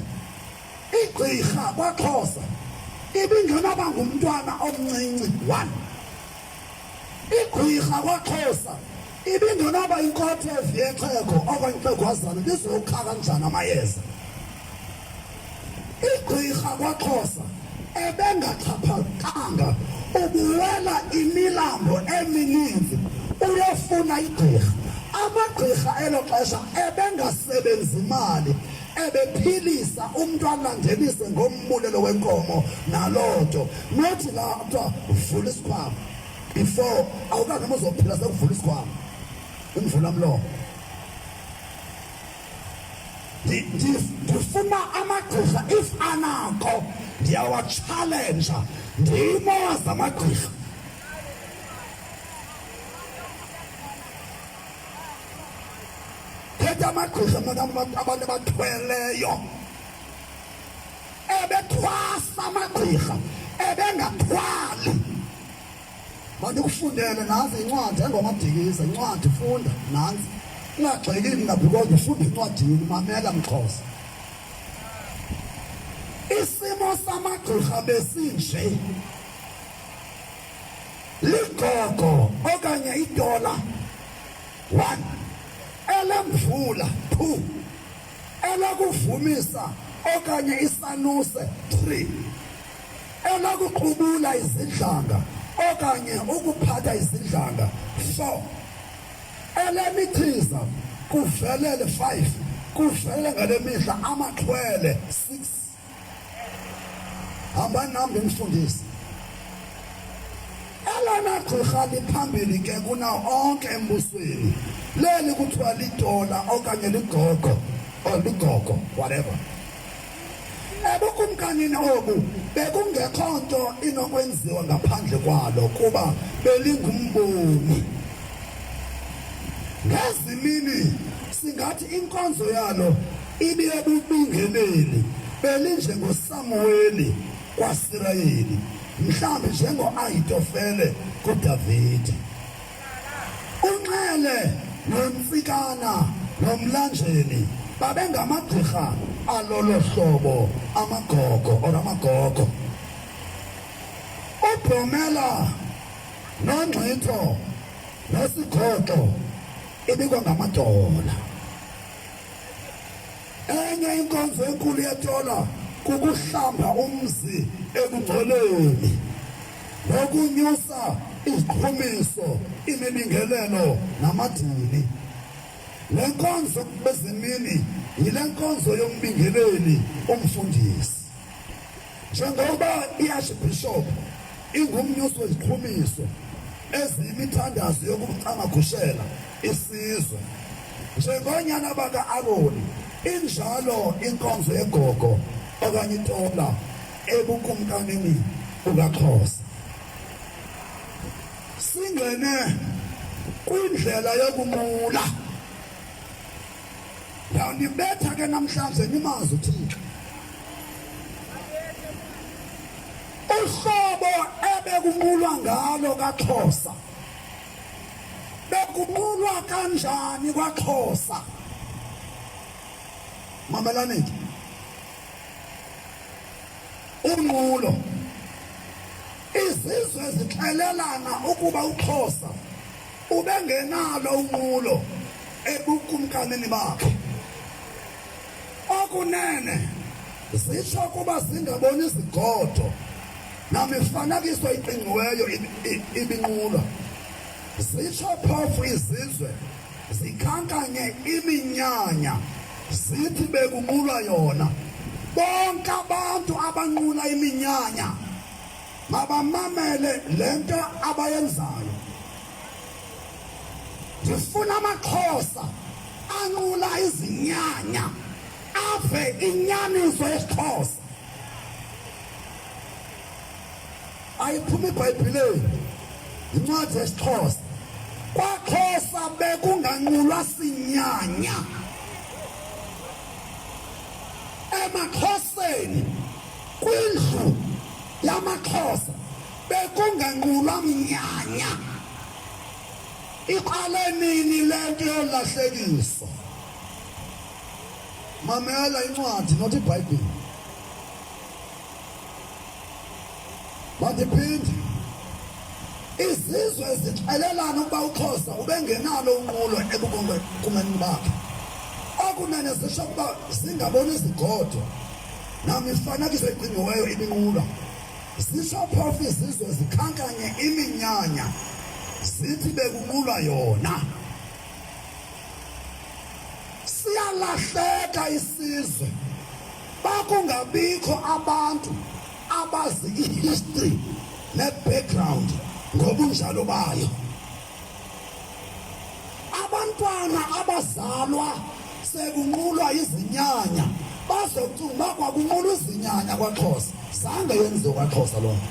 igqirha kwaXhosa. Ibingenaba ngumntwana omncinci one. Igqirha kwaXhosa ibingenaba inkothevu yexhego okanye ixhegwazana lizokha kanjani amayeza. Igqirha kwaXhosa ebengaxhaphakanga ubuwela imilambo emininzi uyofuna igqirha. Amagqirha elo xesha ebengasebenzi mali ebephilisa umntu alandelise ngombulelo wenkomo naloo nto nothi la kuthiwa vula isikhwama before awukazi noma uzophila sekuvula isikhwama imvulamlomo. Ndifuna amagqirha if anako ndiyawatshalenja ndiyimoza amagqirha. Thetha amagqirha abantu abathweleyo ebethwasa amagqirha ebengathwali. Mandikufundele nantsi incwadi engoMadikiza, incwadi funda nantsi. Ungagxeki mna because ndifunda encwadini, mamela mXhosa. Isimo samagqirha besinje. Ligogo okanye itola 1 elemvula 2 elokuvumisa okanye isanuse 3 Elokuqubula izidlanga okanye ukuphatha izidlanga 4 Elemichiza kuvelele 5 kuvelele ngale mihla amaxhwele 6 Hambani nam ndinifundise. Elona gqirha liphambili ke kunawo onke embusweni leli kuthiwa litola okanye ligogo or ligogo whatever. Ebukumkanini obu bekungekho nto inokwenziwa ngaphandle kwalo kuba belingumboni. Ngezi mini singathi inkonzo yalo ibiyebubingeleli belinjengoSamuweli kwaSirayeli, mhlawumbi njengoAhitofele kuDavide. UNxele noNtsikana noMlanjeni babengamagqirha alolo hlobo amagogo or amagogo. UBhomela noNgxitho noSigoxo ibikwangamadola. Enye inkonzo enkulu yetola kukuhlamba umzi ekungcoleni nokunyusa iziqhumiso, imibingelelo namadini. Le nkonzo bezimini yile nkonzo yombingeleli umfundisi. Njengoba i-Archbishop ingumnyusi weziqhumiso eziyimithandazo yokucamagushela isizwe, njengonyana baka-Aroni, injalo inkonzo yegogo okanye itola ebukumkanini bukaXhosa. Singene kwindlela yokunqula. Ndawunibetha ke namhlanje nimazi uThixo. Uhlobo ebekunqulwa ngalo kaXhosa. Bekunqulwa kanjani kwaXhosa? Mamelani ke. Unqulo. Izizwe zixelelana ukuba uXhosa ubengenalo unqulo ebukumkanini bakhe. Okunene zitsho ukuba zingaboni izigodo namifanekiso iqingqiweyo ibinqulwa. Zitsho phofu izizwe zikhankanye iminyanya zithi bekunqulwa yona. Bonke abantu abanqula iminyanya mabamamele le nto abayenzayo. Ndifuna amaXhosa anqula izinyanya ave inyaniso yesiXhosa. Ayiphuma iBhayibhileni, yincwadi yesiXhosa. KwaXhosa bekunganqulwa sinyanya. EmaXhoseni kwindlu yamaXhosa bekunganqulwa mnyanya. Iqale nini le nto yolahlekiso? Mamela incwadi not iBhayibhile. Mandiphinde, izizwe zixelelana ukuba uXhosa ubengenalo unqulo ebukumeni bakhe. Okunene zisho ukuba zingabona izigodo namifanekiso ecingiweyo ibinqulwa. Zisho phofu izizwe zikhankanye iminyanya zithi bekunqulwa yona. Siyalahleka isizwe bakungabikho abantu abazi ihistory nebackground ngobunjalo bayo. Abantwana abazalwa sekunqulwa izinyanya bazocinga uba kwakunqulwa izinyanya kwaXhosa. Zange yenziwe kwaXhosa loo nto.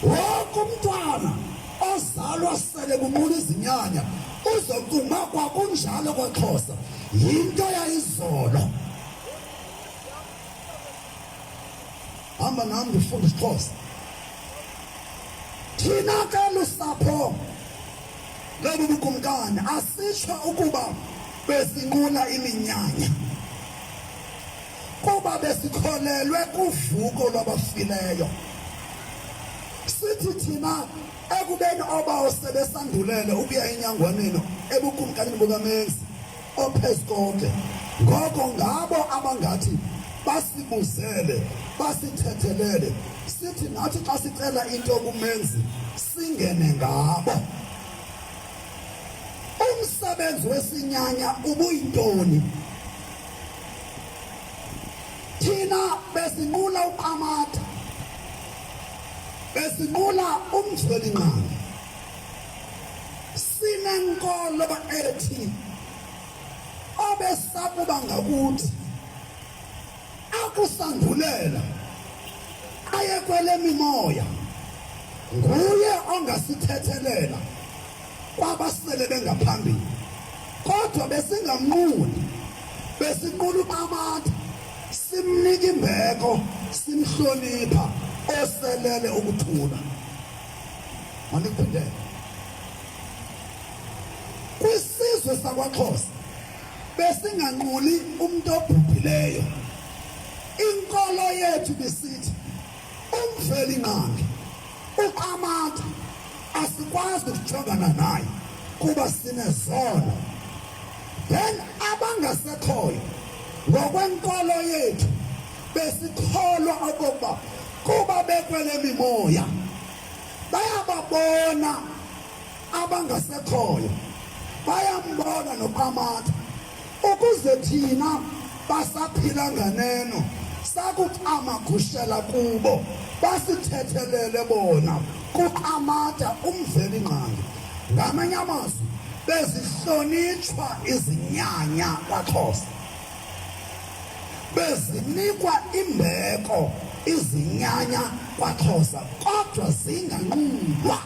Wonke umntwana ozalwa sele kunqula izinyanya uzocinga uba kwakunjalo kwaXhosa. Yinto yayizolo. Hamba nam ndifunda isiXhosa. Thina ke lusapho lobu bukumkani asitsho ukuba besinqula iminyanya kuba besikholelwe kuvuko lwabafileyo. Sithi thina ekubeni obawo sebesandulele ukuya enyangwaneni ebukumkanini bukaMenzi ophezu konke, ngoko ngabo abangathi basibuzele basithethelele, sithi nathi xa sicela into kuMenzi singene ngabo. Umsebenzi wesinyanya ubuyintoni? Thina besinqula uQamata, besinqula uMvelinqangi, sinenkolo ethi obesakuba ngakuthi akusandulela aye kwelemimoya nguye ongasithethelela kwabasele bengaphambili, kodwa besingamnquli, besinqula uQamata, simnika imbeko, simhlonipha oselele ukuthula. Mandikuphindele, kwisizwe sakwaXhosa besinganquli umuntu obhubhileyo. Inkolo yethu bisithi uMvelinqangi uQamata asikwazi ukujongana naye kuba sinezono. Then abangasekhoyo ngokwenkolo yethu besikholwa okokuba kuba bekwele mimoya bayababona abangasekhoyo, bayambona noQamata, ukuze thina basaphila nganeno sakucamagushela kubo basithethelele bona kuQamata uMvelinqangi. Ngamanye amazwi bezihlonitshwa izinyanya kwaXhosa, bezinikwa imbeko izinyanya kwaXhosa, kodwa zinganqulwa.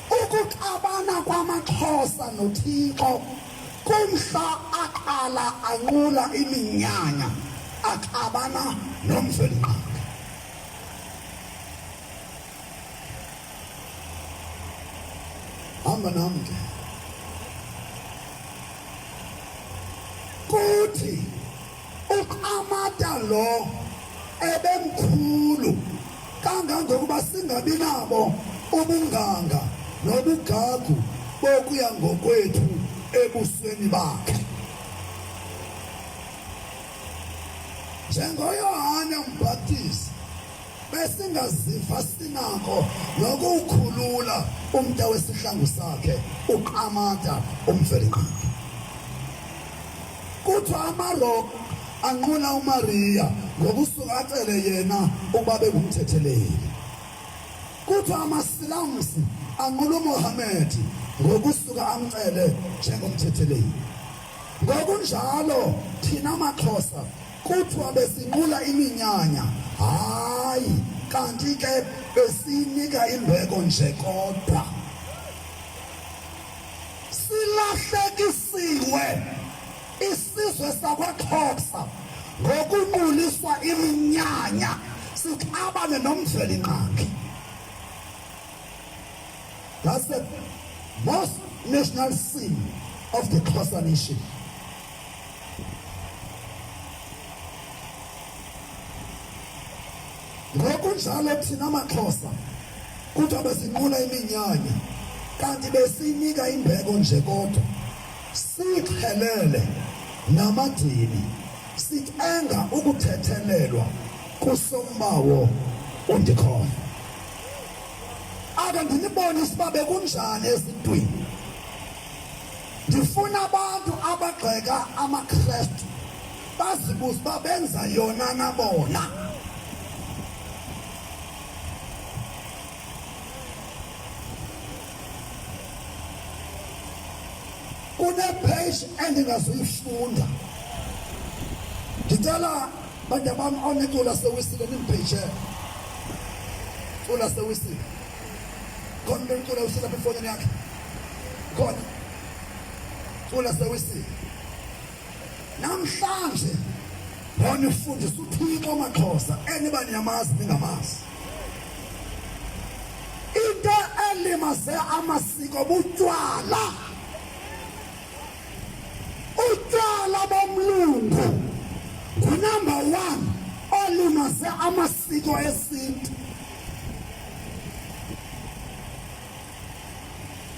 Ukuxabana kwamaXhosa noThixo kumhla aqala anqula iminyanya, axabana noMvelinqangi. Hamba nam ke. Kuthi uQamata lo ebemkhulu kangangokuba singabi nabo ubunganga nobugagu bokuya ngokwethu ebusweni bakhe. NjengoYohane uMbhaptizi besingaziva sinako nokuwukhulula umnta wesihlangu sakhe uQamata uMvelinqangi. Kuthiwa amaRoma anqula uMariya ngokusuka acele yena ukuba bengumthetheleli. Kuthiwa amaSilamsi anqula uMohammed ngokusuka amcele njengomthetheleli. Ngokunjalo thina maXhosa kuthiwa besinqula iminyanya, hayi kanti ke besiyinika imbeko nje kodwa. Silahlekisiwe isizwe sakwaXhosa ngokunquliswa iminyanya sixabane noMvelinqangi. That's the most national sin of the Xhosa nation. Ngokunjalo thina maXhosa kuthiwa besinqula iminyanya kanti besiyinika imbeko nje kodwa sixhelele namadini sicenga ukuthethelelwa kusombawo undikhoyo. Ake ndinibonise uba bekunjani esintwini. Ndifuna abantu abagxeka amaKrestu bazibuze uba benza yona na bona. Kunepage endingazuyifunda. Ndicela bantu bam onecula sewisile nimpheyishele. Cula sewisile. Khona umntu olicula wisile apha efowunini yakhe. Khona. Cula sewisile. Namhlanje ngonifundisa uThixo maXhosa eniba niyamazi ningamazi. Into elimaze amasiko butywala. Utywala bomlungu ngunumber 1 olimaze amasiko esintu.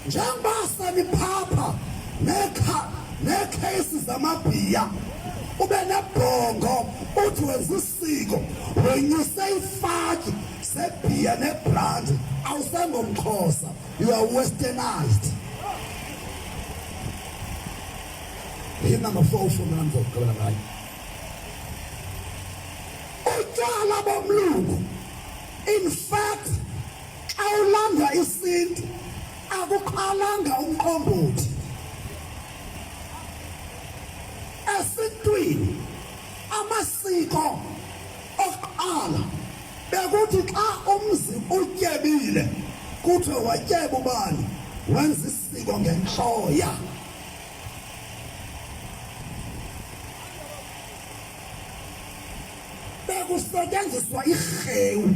Njengoba seniphapha neekheyisi zamabhiya ube nebhongo uthi wenza isiko wenyuse ifaki sebhiya nebrandi awusengomxhosa you are westernized. Hymn number 4 ufunda nami ngizokugqibela ngayo. Utywala bomlungu in fact xa ulanda isintu akuqalanga umqombothi esintwini amasiko okuqala bekuthi xa umzi utyebile kuthiwe watyeba ubani wenza isiko ngentloya. Bekusetyenziswa irhewu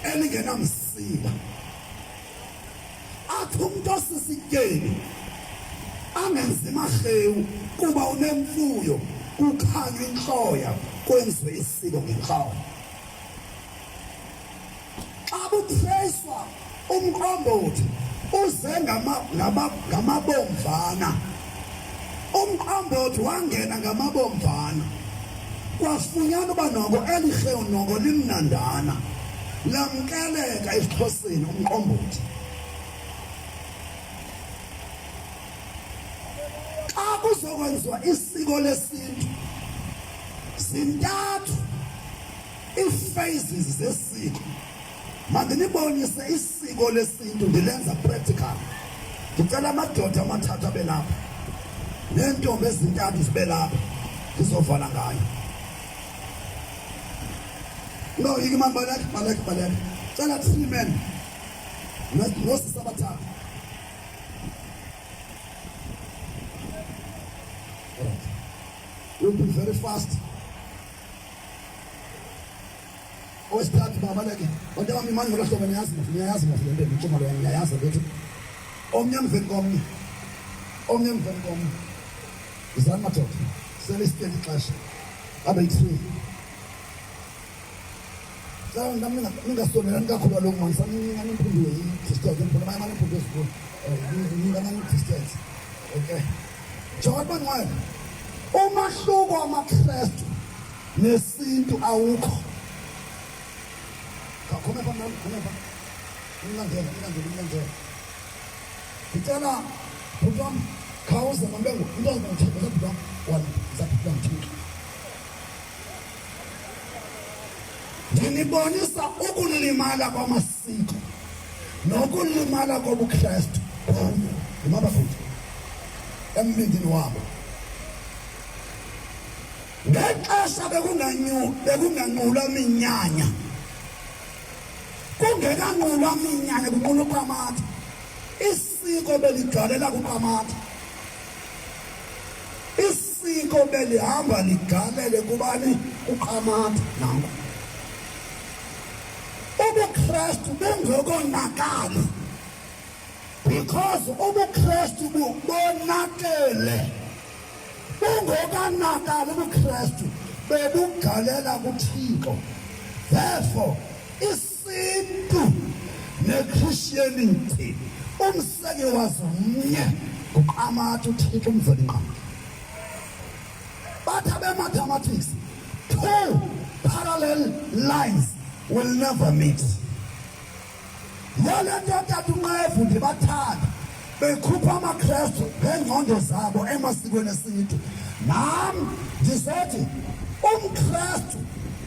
elingenamsila athi umntu osisityebi angenzi marhewu kuba unemfuyo kukhanywa intloya kwenziwe isiko ngentloya. Xa butreyiswa umqombothi uze ngamabomvana umqombothi wangena ngamabomvana kwafunyanwa uba noko eli rhewu noko limnandana lamkeleka esiXhoseni umqombothi. Xa kuzokwenziwa isiko lesintu zintathu ii-phases zesiko. Mandinibonise isiko lesintu ndilenza practical. Ndicela amadoda amathathu abe lapha neentombi ezintathu zibe lapha ndizovala ngayo. No, yiki mani baleka baleka baleka. Cela three men nosisi abathathu. All right. We'll be very fast. Owesithathu babaleke. Bantu bami mani ngolo hlobo niyazi niyayazi mos le nto nditsho leyo niyayazi ukuthi omnye emveni komnye omnye emveni komnye. Izani madoda sele isiteli ixesha abe yi-three. Ningasondelani kakhulu kaloku mani saninganiphunduwe yi-distance mphundu abanye abaneempundu ezinkulu ninganani-distance okay. Jonga bangcwele umahluko wamaKrestu nesintu awukho. Khome pha mama, khome pha. Umlandele, umlandele, umlandele. Ndicela bhuti wam khawuze mambengu into azongithemba bhuti wam wena ndizabhuti wam Thixo. Ndinibonisa ukulimala kwamasiko nokulimala kobuKrestu kunye ndimaba futhi embindini wabo. Ngexesha bekunganqulwa minyanya, kungekanqulwa minyanya kunqulwa uQamata, isiko beligalela kuQamata. Isiko belihamba ligalele kubani? KuQamata. Nanko ubuKrestu bungokonakali because ubuKrestu bonakele bungokanakali ubuKrestu bebugalela kuThixo. Therefore isintu neChristianity umseki wazo mnye nguQamata uThixo uMvelinqangi. Bathi abe-mathematics two parallel lines will never meet. Yale nto tata uNqevu ndibathanda bekhupha amaKrestu ngeengqondo zabo emasikweni esintu. Nam ndizothi umKrestu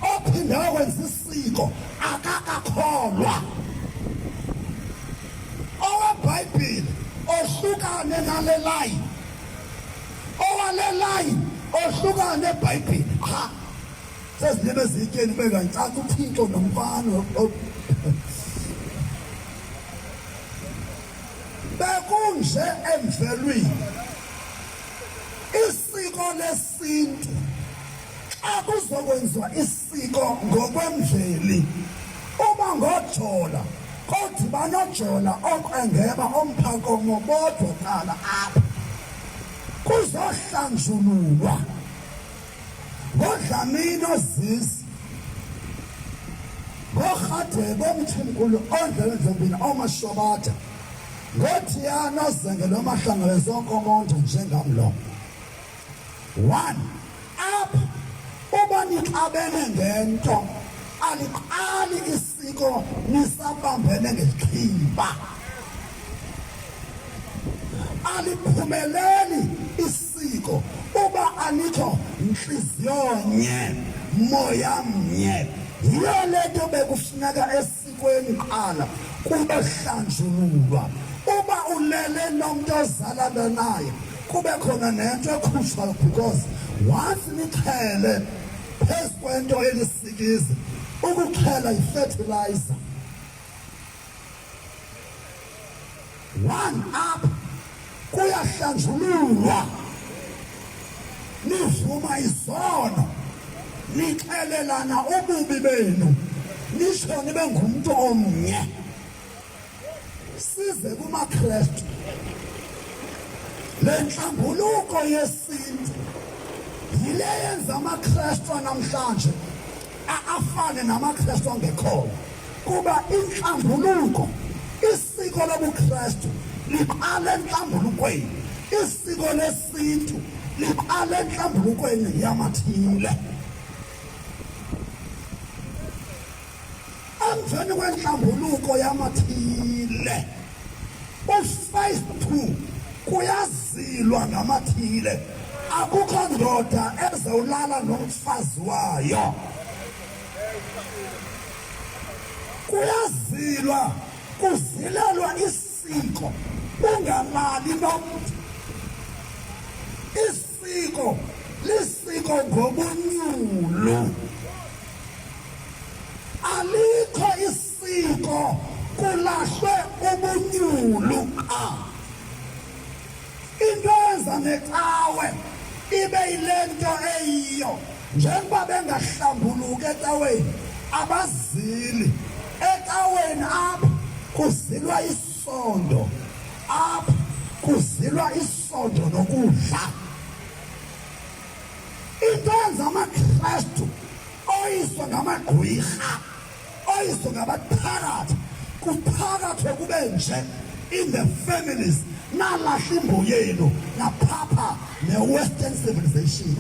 ophinde wenza isiko akakakholwa. OweBhayibhile ohlukane nale layini, owale layini ohlukane neBhayibhile. Qha sezilebe ezityeni kube kancaca uThixo nomfana bekunje emvelweni isiko lesintu xa kuzokwenziwa isiko ngokwemveli uba ngojola kodwa banojola oqengeba omphakomo bodwa qala apha kuzohlanjululwa NgoDlamini oZizi, ngoRhadebe oMthimkhulu oNdlelendlombini oMashobatha, ngoThiyana oZengele oMahlangabezi oNkomonde njengam lo. One, apha uba nixabene ngento aliqali isiko nisabambene ngexhiba. Aliphumeleli isiko uba anikho ntliziyonye moya mnye. Yiyo le nto bekufuneka esikweni kuqala kube hlanjululwa. Uba ulele nomntu ozalana naye kube khona nento ekhutshwayo because once nixhele phezu kwento elisikizi, ukuxhela yi-fertilizer. One up kuyahlanjululwa nivuma izono nixelelana ububi benu nisho nibe ngumntu omnye size kumaKrestu le nhlambuluko yesintu yile yenza amaKrestu anamhlanje afane namaKrestu angekhoyo kuba inhlambuluko isiko lobuKristu liqala enhlambulukweni isiko lesintu liqala enhlambulukweni yamathile emveni kwenhlambuluko yamathile u-phase 2 kuyazilwa ngamathile akukho ndoda ezewulala nomfazi wayo Kuyazilwa, kuzilelwa isiko, ungalali nomntu. Isiko lisiko ngobunyulu. Alikho isiko kulahlwe ubunyulu qha. Into eyenza necawe ibe yile nto eyiyo njengoba bengahlambuluki ecaweni abazili ecaweni apha kuzilwa isondo apha kuzilwa isondo nokudla into eyenza amaKristu oyiswa ngamagqwirha oyiswa ngabathakathi kuphakathwe kube nje in the families nalahla imbo yenu naphapha ne-western civilization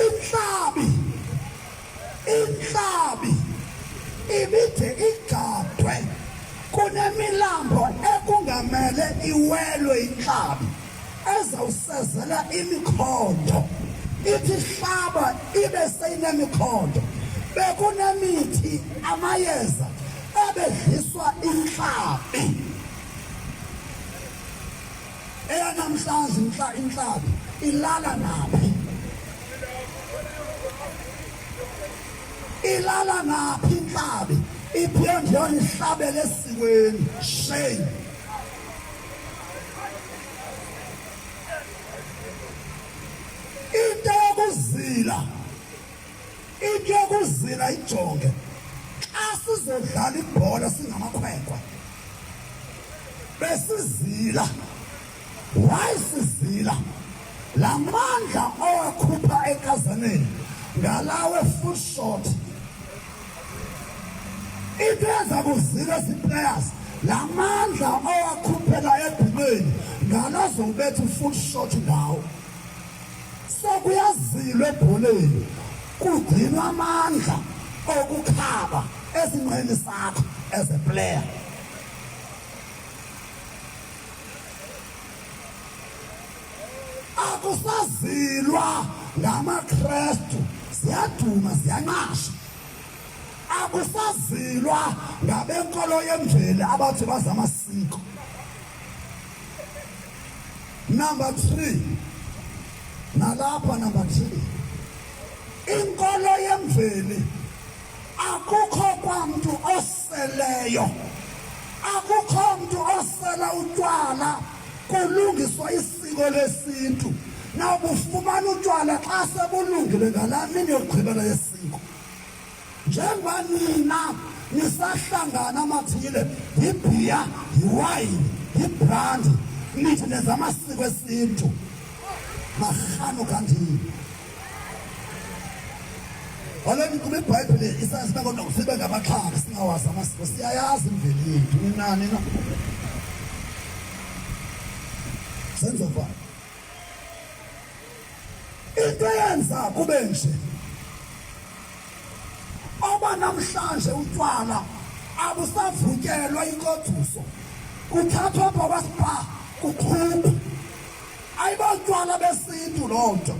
inhlabi inhlabi ibide igadwe kunemilambo ekungamele iwelwe inhlabi ezawusezela imikhondo ithi hlaba ibe seyinemikhondo bekunemithi amayeza ebedliswa inhlabi eyanamhlanje inhlabi ilala naphi ilala naphi inhlabi iphiyondiyona ihlabele esikweni shame Into yokuzila into yokuzila ijonge xa sizodlala ibhola singamakhwenkwe besizila why sizila La mandla owakhupha enkazaneni ngalawe full shot. Into yenza kuzilwe zi-players la mandla owakhuphela ebhinqeni ngalazobetha u-full shot ngawo. So kuyazilwa ebholeni kugcinwa amandla okukhaba esinqeni sakho as a player. Akusazilwa ngamaKristu ziyaduma ziyanqasha. Akusazilwa ngabenkolo yemveli abathi bazamasiko. Number 3 nalapha number 3 inkolo yemveli akukho kwamntu oseleyo akukho mntu osela utywala kulungiswa isiko lesintu nawubufumana utywala xa sebulungile ngalaa mini yokugqibela yesiko njengoba nina nisahlangana amathile yibhiya yiwayini yibrandi nithi nenza amasiko esintu marhano kandini Kaloku kuba iBhayibhile isazi uba kodwa sibe ngabaxhaka singawazi amasiko siyayazi imveli yethu ninani na senzofana into eyenza kube nje oba namhlanje utywala abusavutyelwa inkoduso kuthathwa apha kwaspa kuqhubha ayibotywala besintu loo nto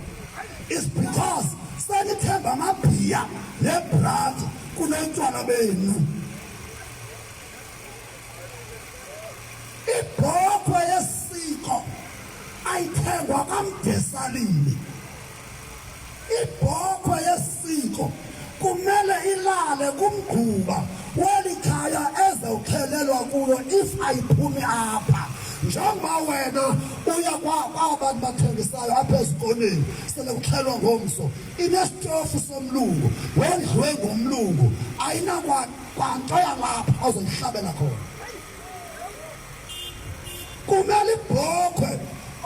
is because senithemba amabhiya nebrandi kunotywala benu ibhokhwe yesiko ayithengwa kamdesalini Ibhokhwe yesiko kumele ilale kumgquba weli khaya ezewuxhelelwa kuyo if ayiphumi apha njengoba wena uya kwaba bantu bathengisayo apha ezikoneni sele kuxhelwa ngomso inesitofu somlungu wondliwe ngomlungu ayinakwanto yalapha ozoyihlabela khona kumele ibhokhwe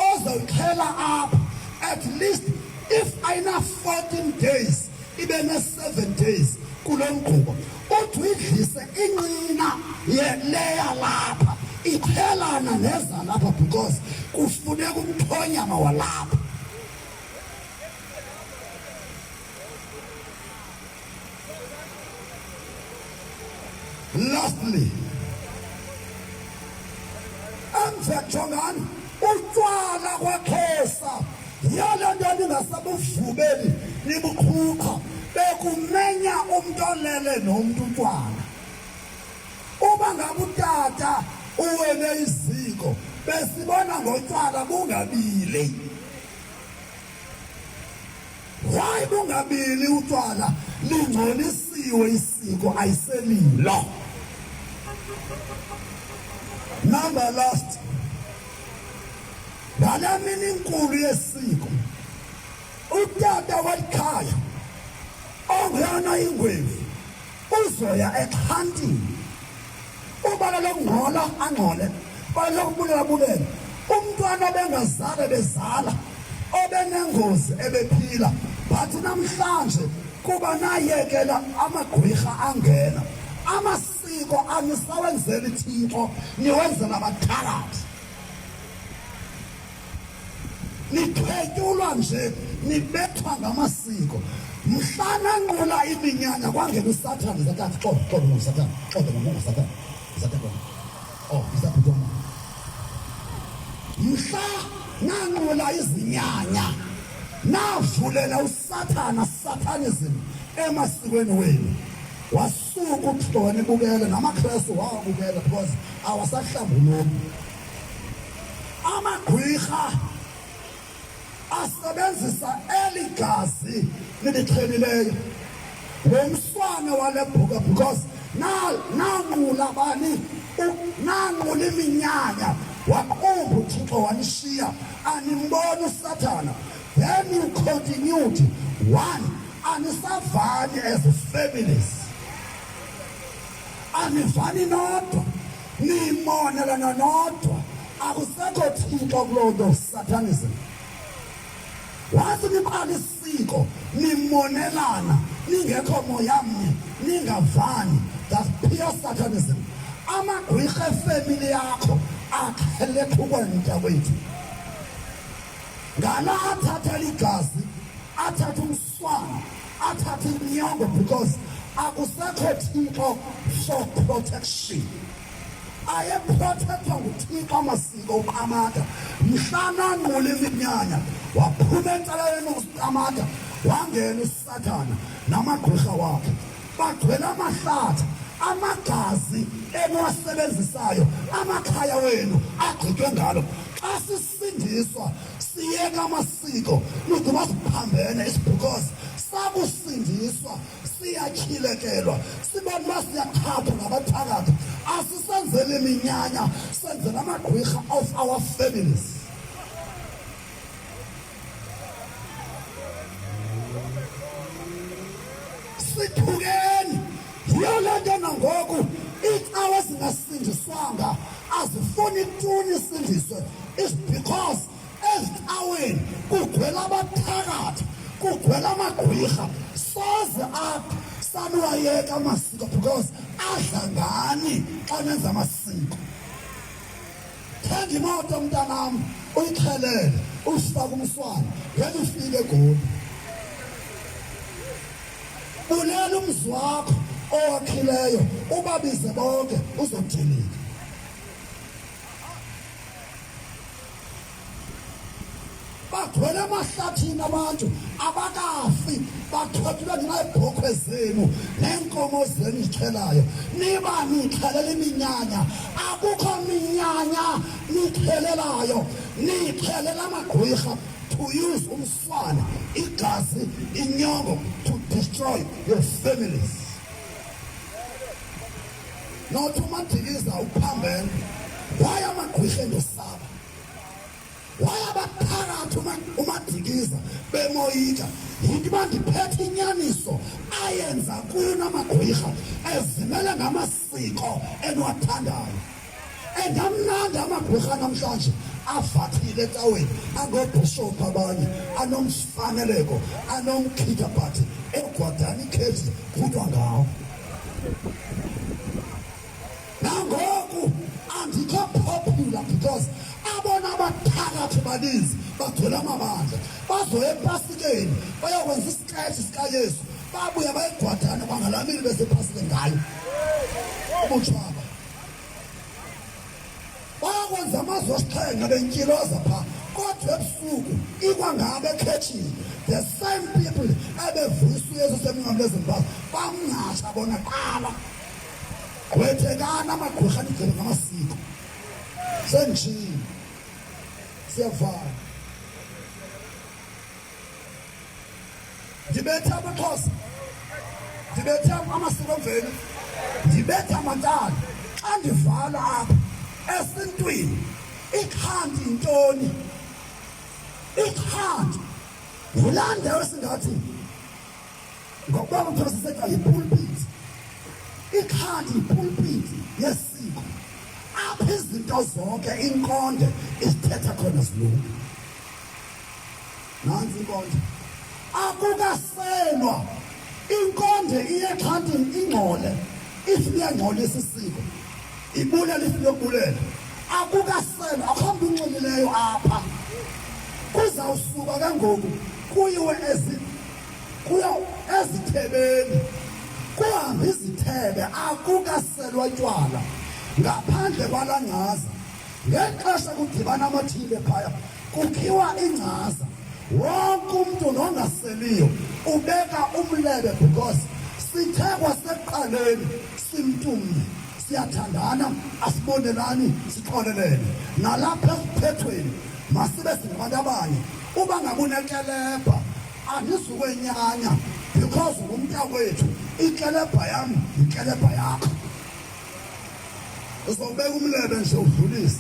ozoyixhela apha at least if ayina 14 days ibe ne-7 days kulo mgqubo uthi uyidlise inqina yeleya lapha iqhelana neza lapha because kufuneka umthonyama walapha. Lastly, emva jongani utywala kwaXhosa yiyo le nto ningasabuvubeli nibuqhuqha bekumenya umntu olele nomntu utywala uba ngabe utata uwele iziko besibona ngotywala bungabili. Why bungabili utshwala lingcolisiwe isiko ayiselilo. Number last. Ngale mini inkulu yesiko utata welikhaya ongeyona ingwevu uzoya exhantini ubala lokungcola angcole bala lokubulela bulele umntwana obengazale bezala obenengozi ebephila but namhlanje kuba nayekela amagqwirha angena amasiko anisawenzeli thixo niwenzela abathakathi Nithwetyulwa nje nibethwa ngamasiko. Mhla nanqula iminyanya kwangena uSathane zathi xolo xolo nguSathane xolo nguSathane uSathane oh isabhuti mhla nanqula izinyanya navulela uSathana satanism emasikweni wenu wasuka uThixo wanibukela namaKristu wawabukela because awasahlambuluki Amagqwirha asebenzisa eli gazi lilixhelileyo ngomswane wale bhuka because nanqula bani nanqula iminyanya waqumba uThixo wanishiya animbona uSathana then you continued one anisavani as families anivani nodwa nimonelana nodwa akusekho thixo kuloo nto satanism. Wathi niqala isiko nimonelana ningekho moya mnye ningavani, that's pure satanism. Amagqwirha efemili yakho aqhele thukwa kwethu ngala athathela igazi, athatha umswana, athatha inyongo, because akusekho Thixo for protection. Ayeprotectwa nguThixo amasiko uQamata. Mhla nanqula iminyanya waphuma entsaleleni uQamata, wangena uSathana namagqwirha wakhe, bagcwele amahlathi. Amagazi eniwasebenzisayo, amakhaya wenu agqitywe ngalo. Xa sisindiswa siyeka amasiko, nogqiba siphambene is because sakusindiswa siyatyhilekelwa, sibona uba siyaqhathwa ngabathakathi. Asisenzeli iminyanya, senzela amagqwirha of our families. Sithukeni yiyo le nto nangoku iicawa zingasindiswanga azifuni tuni isindiswe, is because ezicaweni kugcwele abathakathi, kugcwele amagqwirha. Soze apha sanuwayeka amasiko because adla ngani xa nenza amasiko. Thenga imoto mntanam, uyixhelele, uyifake umswana, ngeke ufike eGoli. Bulela umzi wakho owakhileyo, ubabize bonke, uzodilika. Bagcwele emahlathini abantu abakafi, bathwatyulwe ngenxa yeebhokhwe zenu neenkomo zenu nizixhelayo. Niba nixhelela iminyanya, akukho minyanya nixhelelayo, nixhelela amagqwirha to use umswana, igazi, inyongo to destroy your families. Nothi uMadikiza uphambene, why amagqwirha endosaba, wayabaphakathi uMadikiza bemoyika, yinto uba ndiphethe inyaniso ayenza kuyo namagqwirha ezimele ngamasiko eniwathandayo. And amnandi amagqwirha namhlanje avathile ecaweni, angoobhishophu abanye, anomfaneleko, anomkhitha, but egwadana ikhethi kutwa ngawo. Nangoku andikho popular because abona abathakathi baninzi bagcwele amabandla, bazoya epasikeni bayokwenza isiketshi sikaYesu, babuye bayigwadana kwangalamini besepasikeni ngayo ubutshwaba, bayakwenza amazwi asixhenxe bentyiloza phaa, kodwa ebusuku ikwangabo ekhetshini, the same people ebevuyisa uYesu semnqamlezweni phaa, bamngcatsha bona qala. Gqwethekani amagqwirha, nigqibe ngamasiko. Senditshilo, siyavana. Ndibethe amaXhosa, ndibethe amasiko emveli, ndibethe amantana. Xa ndivala apha esintwini, ixhanti yintoni? Ixhanti yilaa ndawo esingathi ngokuba kuthiwa sisetya yipulpiti. Ixhanti yipulpiti yesiko, apho izinto zonke inkonde izithetha khona zilunge. Nantsi inkonde, akukaselwa inkonde iye exhantini ingcole, if iyangcolisa isiko ibulela, if iyobulela akukaselwa, akho mntu unxilileyo apha. Kuzawusuka ke ngoku kuyiwe ezi kuya ezithebeni, kuhambe izithebe, akukaselwa tywala ngaphandle kwalangcaza. Ngexesha kudibana amathile phaya, kukhiwa ingcaza, wonke umntu nongaseliyo ubeka umlebe, because sithe kwasekuqaleni simntumnye, siyathandana, asibonelani, sixolelene. Nalapha esiphethweni masibe singabantu abanye. Uba ngakunekelebha andizukwenyanya because ngumntakwethu, ikelebha yam yikelebha yakho. Uzobeka umlebe nje udlulise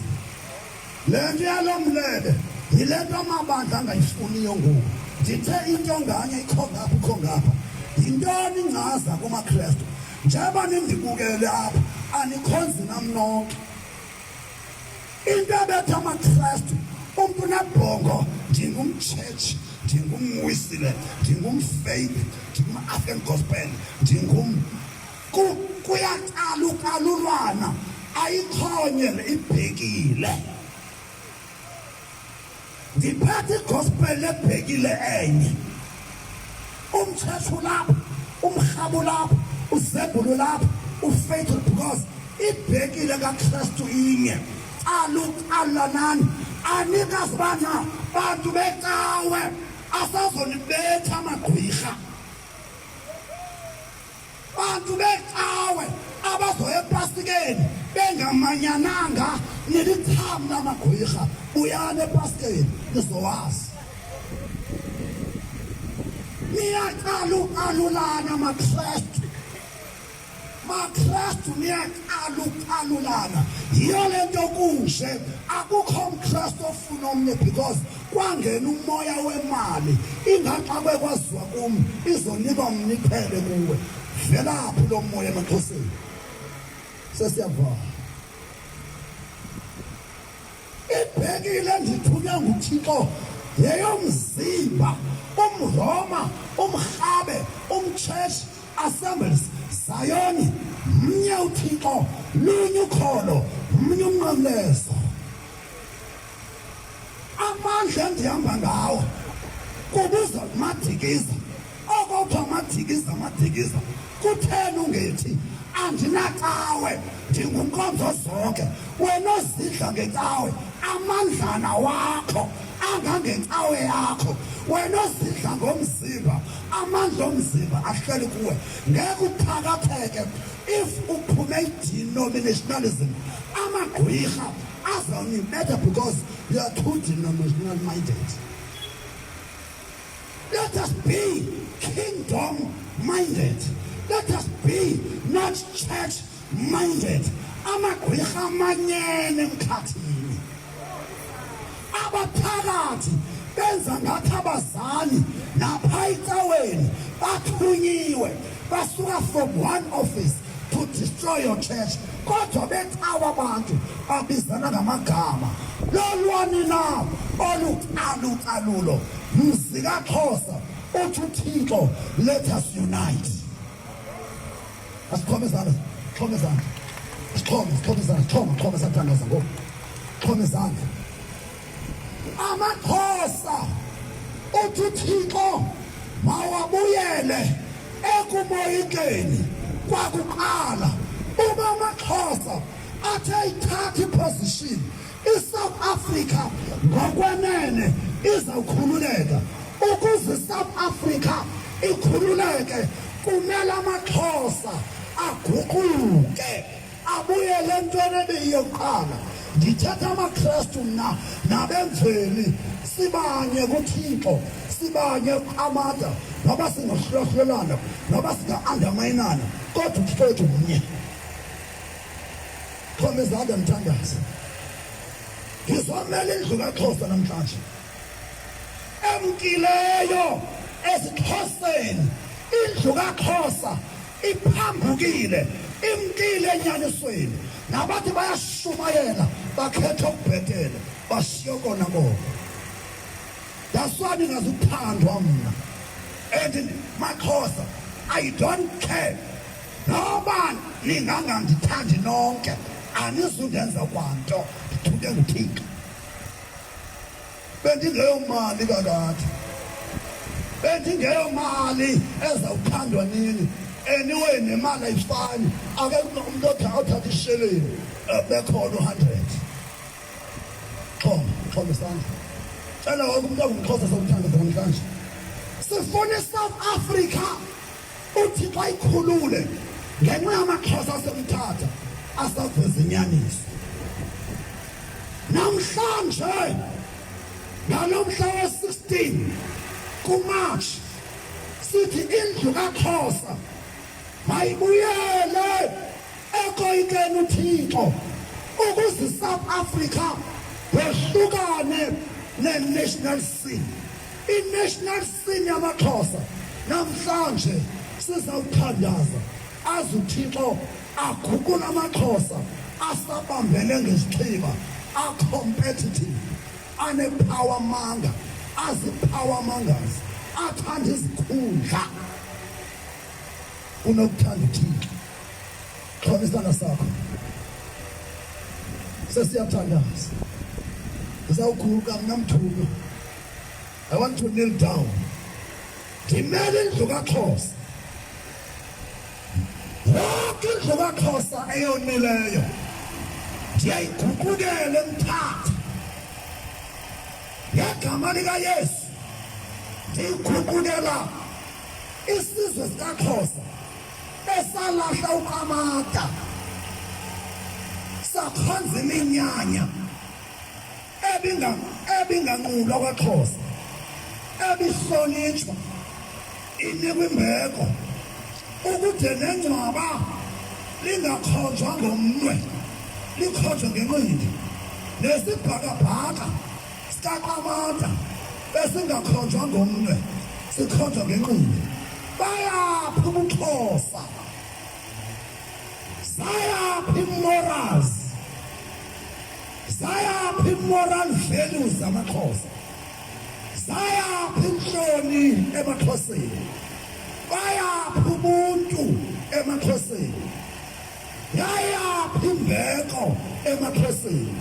le nto yalo mlebe. Yile nto amabandla angayifuniyo ngoku. Ndithe into nganye ikho ngapha, ikho ngapha. Yintoni ingcaza kumaKrestu? Njengoba nindibukele apha, anikhonzi nam nonke. Into ebetha amaKrestu, umntu unebhongo, ndingumtshetshi, Ndingumwisile, ndingumfaith, ndingum-African gospel, ndingum kuyacalucalulwana, ayikhonye le ibhekile. Ndiphethe igospel ebhekile enye, umthetho lapha, umrhabo lapha, uzebhulu lapha, ufaithful, because ibhekile kaKristu inye. Calucalanani, anikazibana bantu becawe, asazonibetha amagqwirha. Bantu becawe abazoya epasikeni bengamanyananga nelicham lamagqwirha, buyani epasikeni nizowazi. Niyacalucalulana maKrestu, maKrestu, niyacalucalulana. Yiyo le nto kunje, akukho mKrestu ofuna omnye, because kwangena umoya wemali. Ingaxa kwekwaziwa kum izonikwa mna iphele kuwe. Velaphi lo moya emaXhoseni? Sesiyavala. Ibhekile ndithunywe nguThixo yeyomzimba, umRoma, umRhabe, umChurch Assemblies, Zayoni, mnye uThixo, lunye ukholo, mnye umnqamlezo. Amandla endihamba ngawo kubuza madikiza, oko kuthiwa madikiza, madikiza, kutheni ungethi andinacawe, ndingunkonzo zonke? Wena ozidla ngecawe, amandlana wakho angangecawe yakho. Wena ozidla ngomzimba, amandla omzimba ahleli kuwe. Ngeke uphakatheke if uphume i-denominationalism. Amagqwirha azawunibetha because you are too denominational minded. Let us be kingdom minded. Let us be not church minded. Amagqwirha amanyene emkhathini, abaphakathi benza ngathi abazali napha ecaweni bathunyiwe, basuka from one office to destroy your church, kodwa becawa abantu babizana ngamagama. Lolwani na olucalucalulo? Mzi kaXhosa, uthi uThixo, let us unite. Asixhome izandla, xhome izandla, sixhome, sixhome izandla, xhoma, xhoma, sathandaza ngoku, xhome izandla. AmaXhosa, uthi uThixo, mawabuyele ekumoyikeni kwakuqala. Uma amaXhosa athe ayithatha iposition, iSouth Africa ngokwenene izawukhululeka. Ukuze iSouth Africa ikhululeke, kumele amaXhosa aguquke, abuyele entweni ebeyiyokuqala. Ndithetha amaKrestu mna nabemveli, sibanye kuThixo, sibanye amada, noba singahlulahlulelana, noba singa-andamayinana, kodwa uThixo wethu mnye. Xhoma izandla, mthandazi. Ngizomela indlu kaXhosa namhlanje emkileyo esiXhoseni. Indlu kaXhosa iphambukile, imkile enyanisweni. Nabathi bayashumayela bakhetha okubhetele, bashiye kona kona. That's why ndingazuthandwa mna. And maXhosa, I don't care noba ningangandithandi nonke, anizundenza kwanto, ndithuke nguThixo. Bendingeyomali kakade, bendingeyomali ezawuthandwa nini. Anyway, nemali ayifani. Akekho umntu othatha isheleni bekhona u-100. Xhoma, xhoma isandla, cela wonke umntu ongumXhosa sokuthandaza namhlanje. Sifuna iSouth Africa uThixo ayikhulule ngenxa yamaXhosa asemthatha asaveza inyaniso namhlanje. Ngalo mhla we-16 kuMarch, sithi indlu kaXhosa mayibuyele ekoyikeni uThixo, ukuze iSouth Africa wehlukane ne-national sin, i-national sin yamaXhosa. Namhlanje sizawuthandaza aze uThixo aguqule amaXhosa asabambele ngezixhiba, a-competitive, anepower manga. Azipower mongers, athanda izikhundla kunokuthanda uThixo. Xhoma isandla sakho. Sesiyathandaza. Ndizawuguqa mna mthunywa. I want to kneel down. Ndimele indlu kaXhosa. Yonke indlu kaXhosa eyonileyo ndiyayiguqukela eMthatha. Ngegama likaYesu ndiyiguqukela isizwe sikaXhosa esalahla uQamata sakhonza iminyanya ebinga ebinganqulwa kwaXhosa ebihlonitshwa inikwa imbeko ukude nengcwaba lingakhonjwa ngomnwe likhonjwe ngenqindi nesibhakabhaka sikaQamata besingakhonjwa ngomnwe sikhonjwa ngenqindi. Bayaphi ubuXhosa? Zayaphi morals? Zayaphi moral values zamaXhosa? Zayaphi inhloni emaXhoseni? Bayaphi ubuntu emaXhoseni? Yayaphi imbeko emaXhoseni?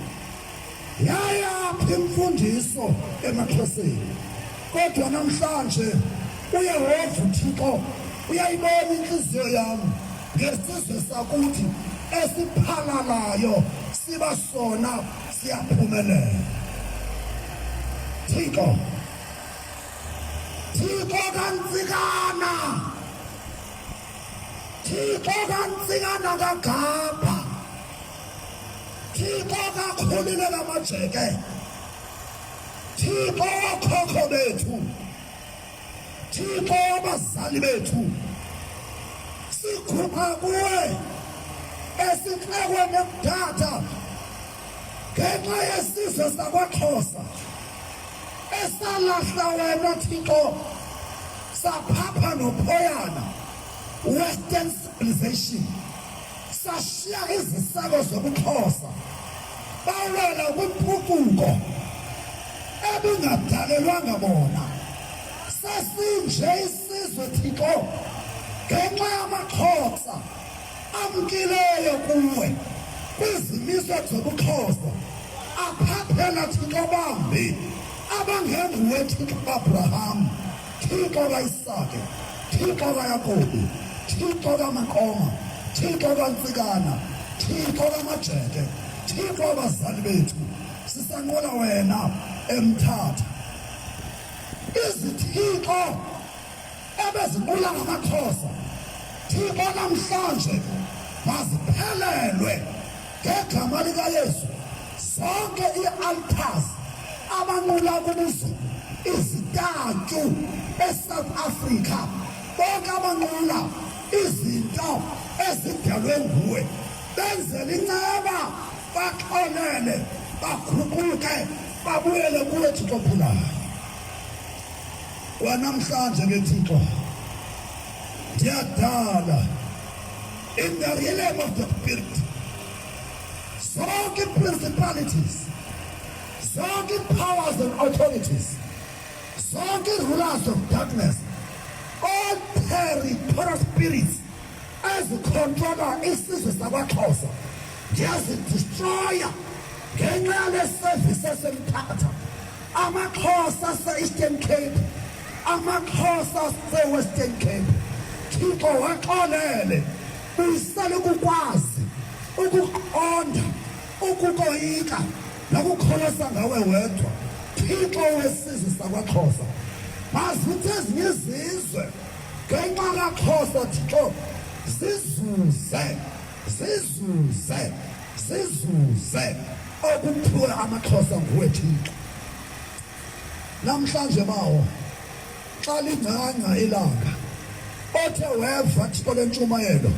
Yayaphi imfundiso emaXhoseni? Kodwa namhlanje uYehova uThixo uyayibona intliziyo yam ngesizwe sakuthi esiphalalayo siba sona siyaphumelela. Thixo, Thixo kaNtsikana, Thixo kaNtsikana kaGabha, Thixo kaKhulile kaMajeke, Thixo wokhokho bethu, Thixo wabazali bethu, sikhupha kuwe esixekweni eMthatha ngenxa yesizwe sakwaXhosa esalahla wena Thixo saphapha nophoyana western civilization sashiya iziseko zobuXhosa bawela kwimpucuko ebingadalelwanga bona. Sesinje isizwe Thixo ngenxa yamaXhosa amkileyo kuwe kwizimiso zobuXhosa aphaphela Thixo bambi abangenguwe Thixo kaAbraham, Thixo kaIsake, Thixo kaYakobi, Thixo kaMaqoma, Thixo kaNtsikana, Thixo kaMajeke, Thixo wabazali bethu, sisanqula wena eMthatha. Izithixo ebezinqula ngamaXhosa, Thixo namhlanje maziphelelwe ngegama likaYesu. Zonke ii-altars abanqula kuzo izitatyu eSouth Africa, bonke abanqula izinto ezidalwe nguwe, benzele inceba, baxolele, baguquke, babuyele kuwe Thixo ophilayo. Kwanamhlanje ke Thixo ndiyadala in the realm of the spirit zonke principalities, zonke powers and authorities, zonke rulers of darkness, all territorial spirits ezikhontrola isizwe sakwaXhosa ndiyazidestroya ngenxa yale service esemthatha. AmaXhosa ase-Eastern Cape, amaXhosa ase-Western Cape, Thixo waxolele, buyisela ukukwazi, ukuqonda, ukukoyika nokukholosa ngawe wedwa, Thixo wesizwe sakwaXhosa. Mazithi ezinye izizwe ngenxa kaXhosa, Thixo, zizuze, zizuze, zizuze okuphiwe amaXhosa nguwe Thixo. Namhlanje bawo xa lingcangca ilanga othe weva Thixo lentshumayelo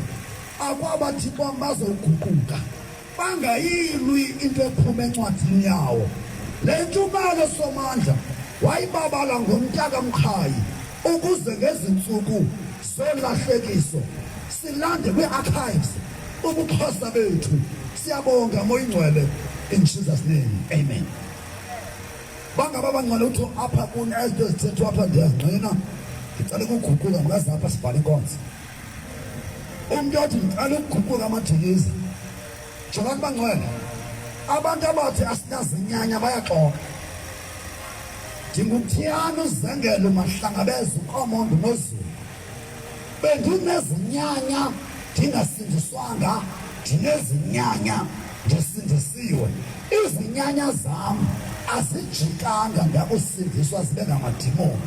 akwaba Thixo bazoguquka bangayilwi into ephuma encwadini yawo. Le ntshumayelo Somandla wayibabala ngomntaka Mqhayi ukuze ngezi ntsuku solahlekiso silande kwii-archives ubuXhosa bethu. Siyabonga Moya Ingcwele in Jesus name. Amen. Bangaba abangcwele uthi apha kuni ezinto ezithethwa apha ndiyazingqina. Ndicela ukuguquka makaze apha sibhale inkonzo. Umntu othi ndicela ukuguquka amadikiza. Jongani bangcwele. Abantu abathi asinazinyanya bayaxoka. Ndinguthiyana uzengelo mahlangabeza ukomondo nozulu. Bendinezinyanya ndingasindiswanga, ndinezinyanya ndisindisiwe. Izinyanya zam azijikanga ndakusindiswa zibe ngamadimoni.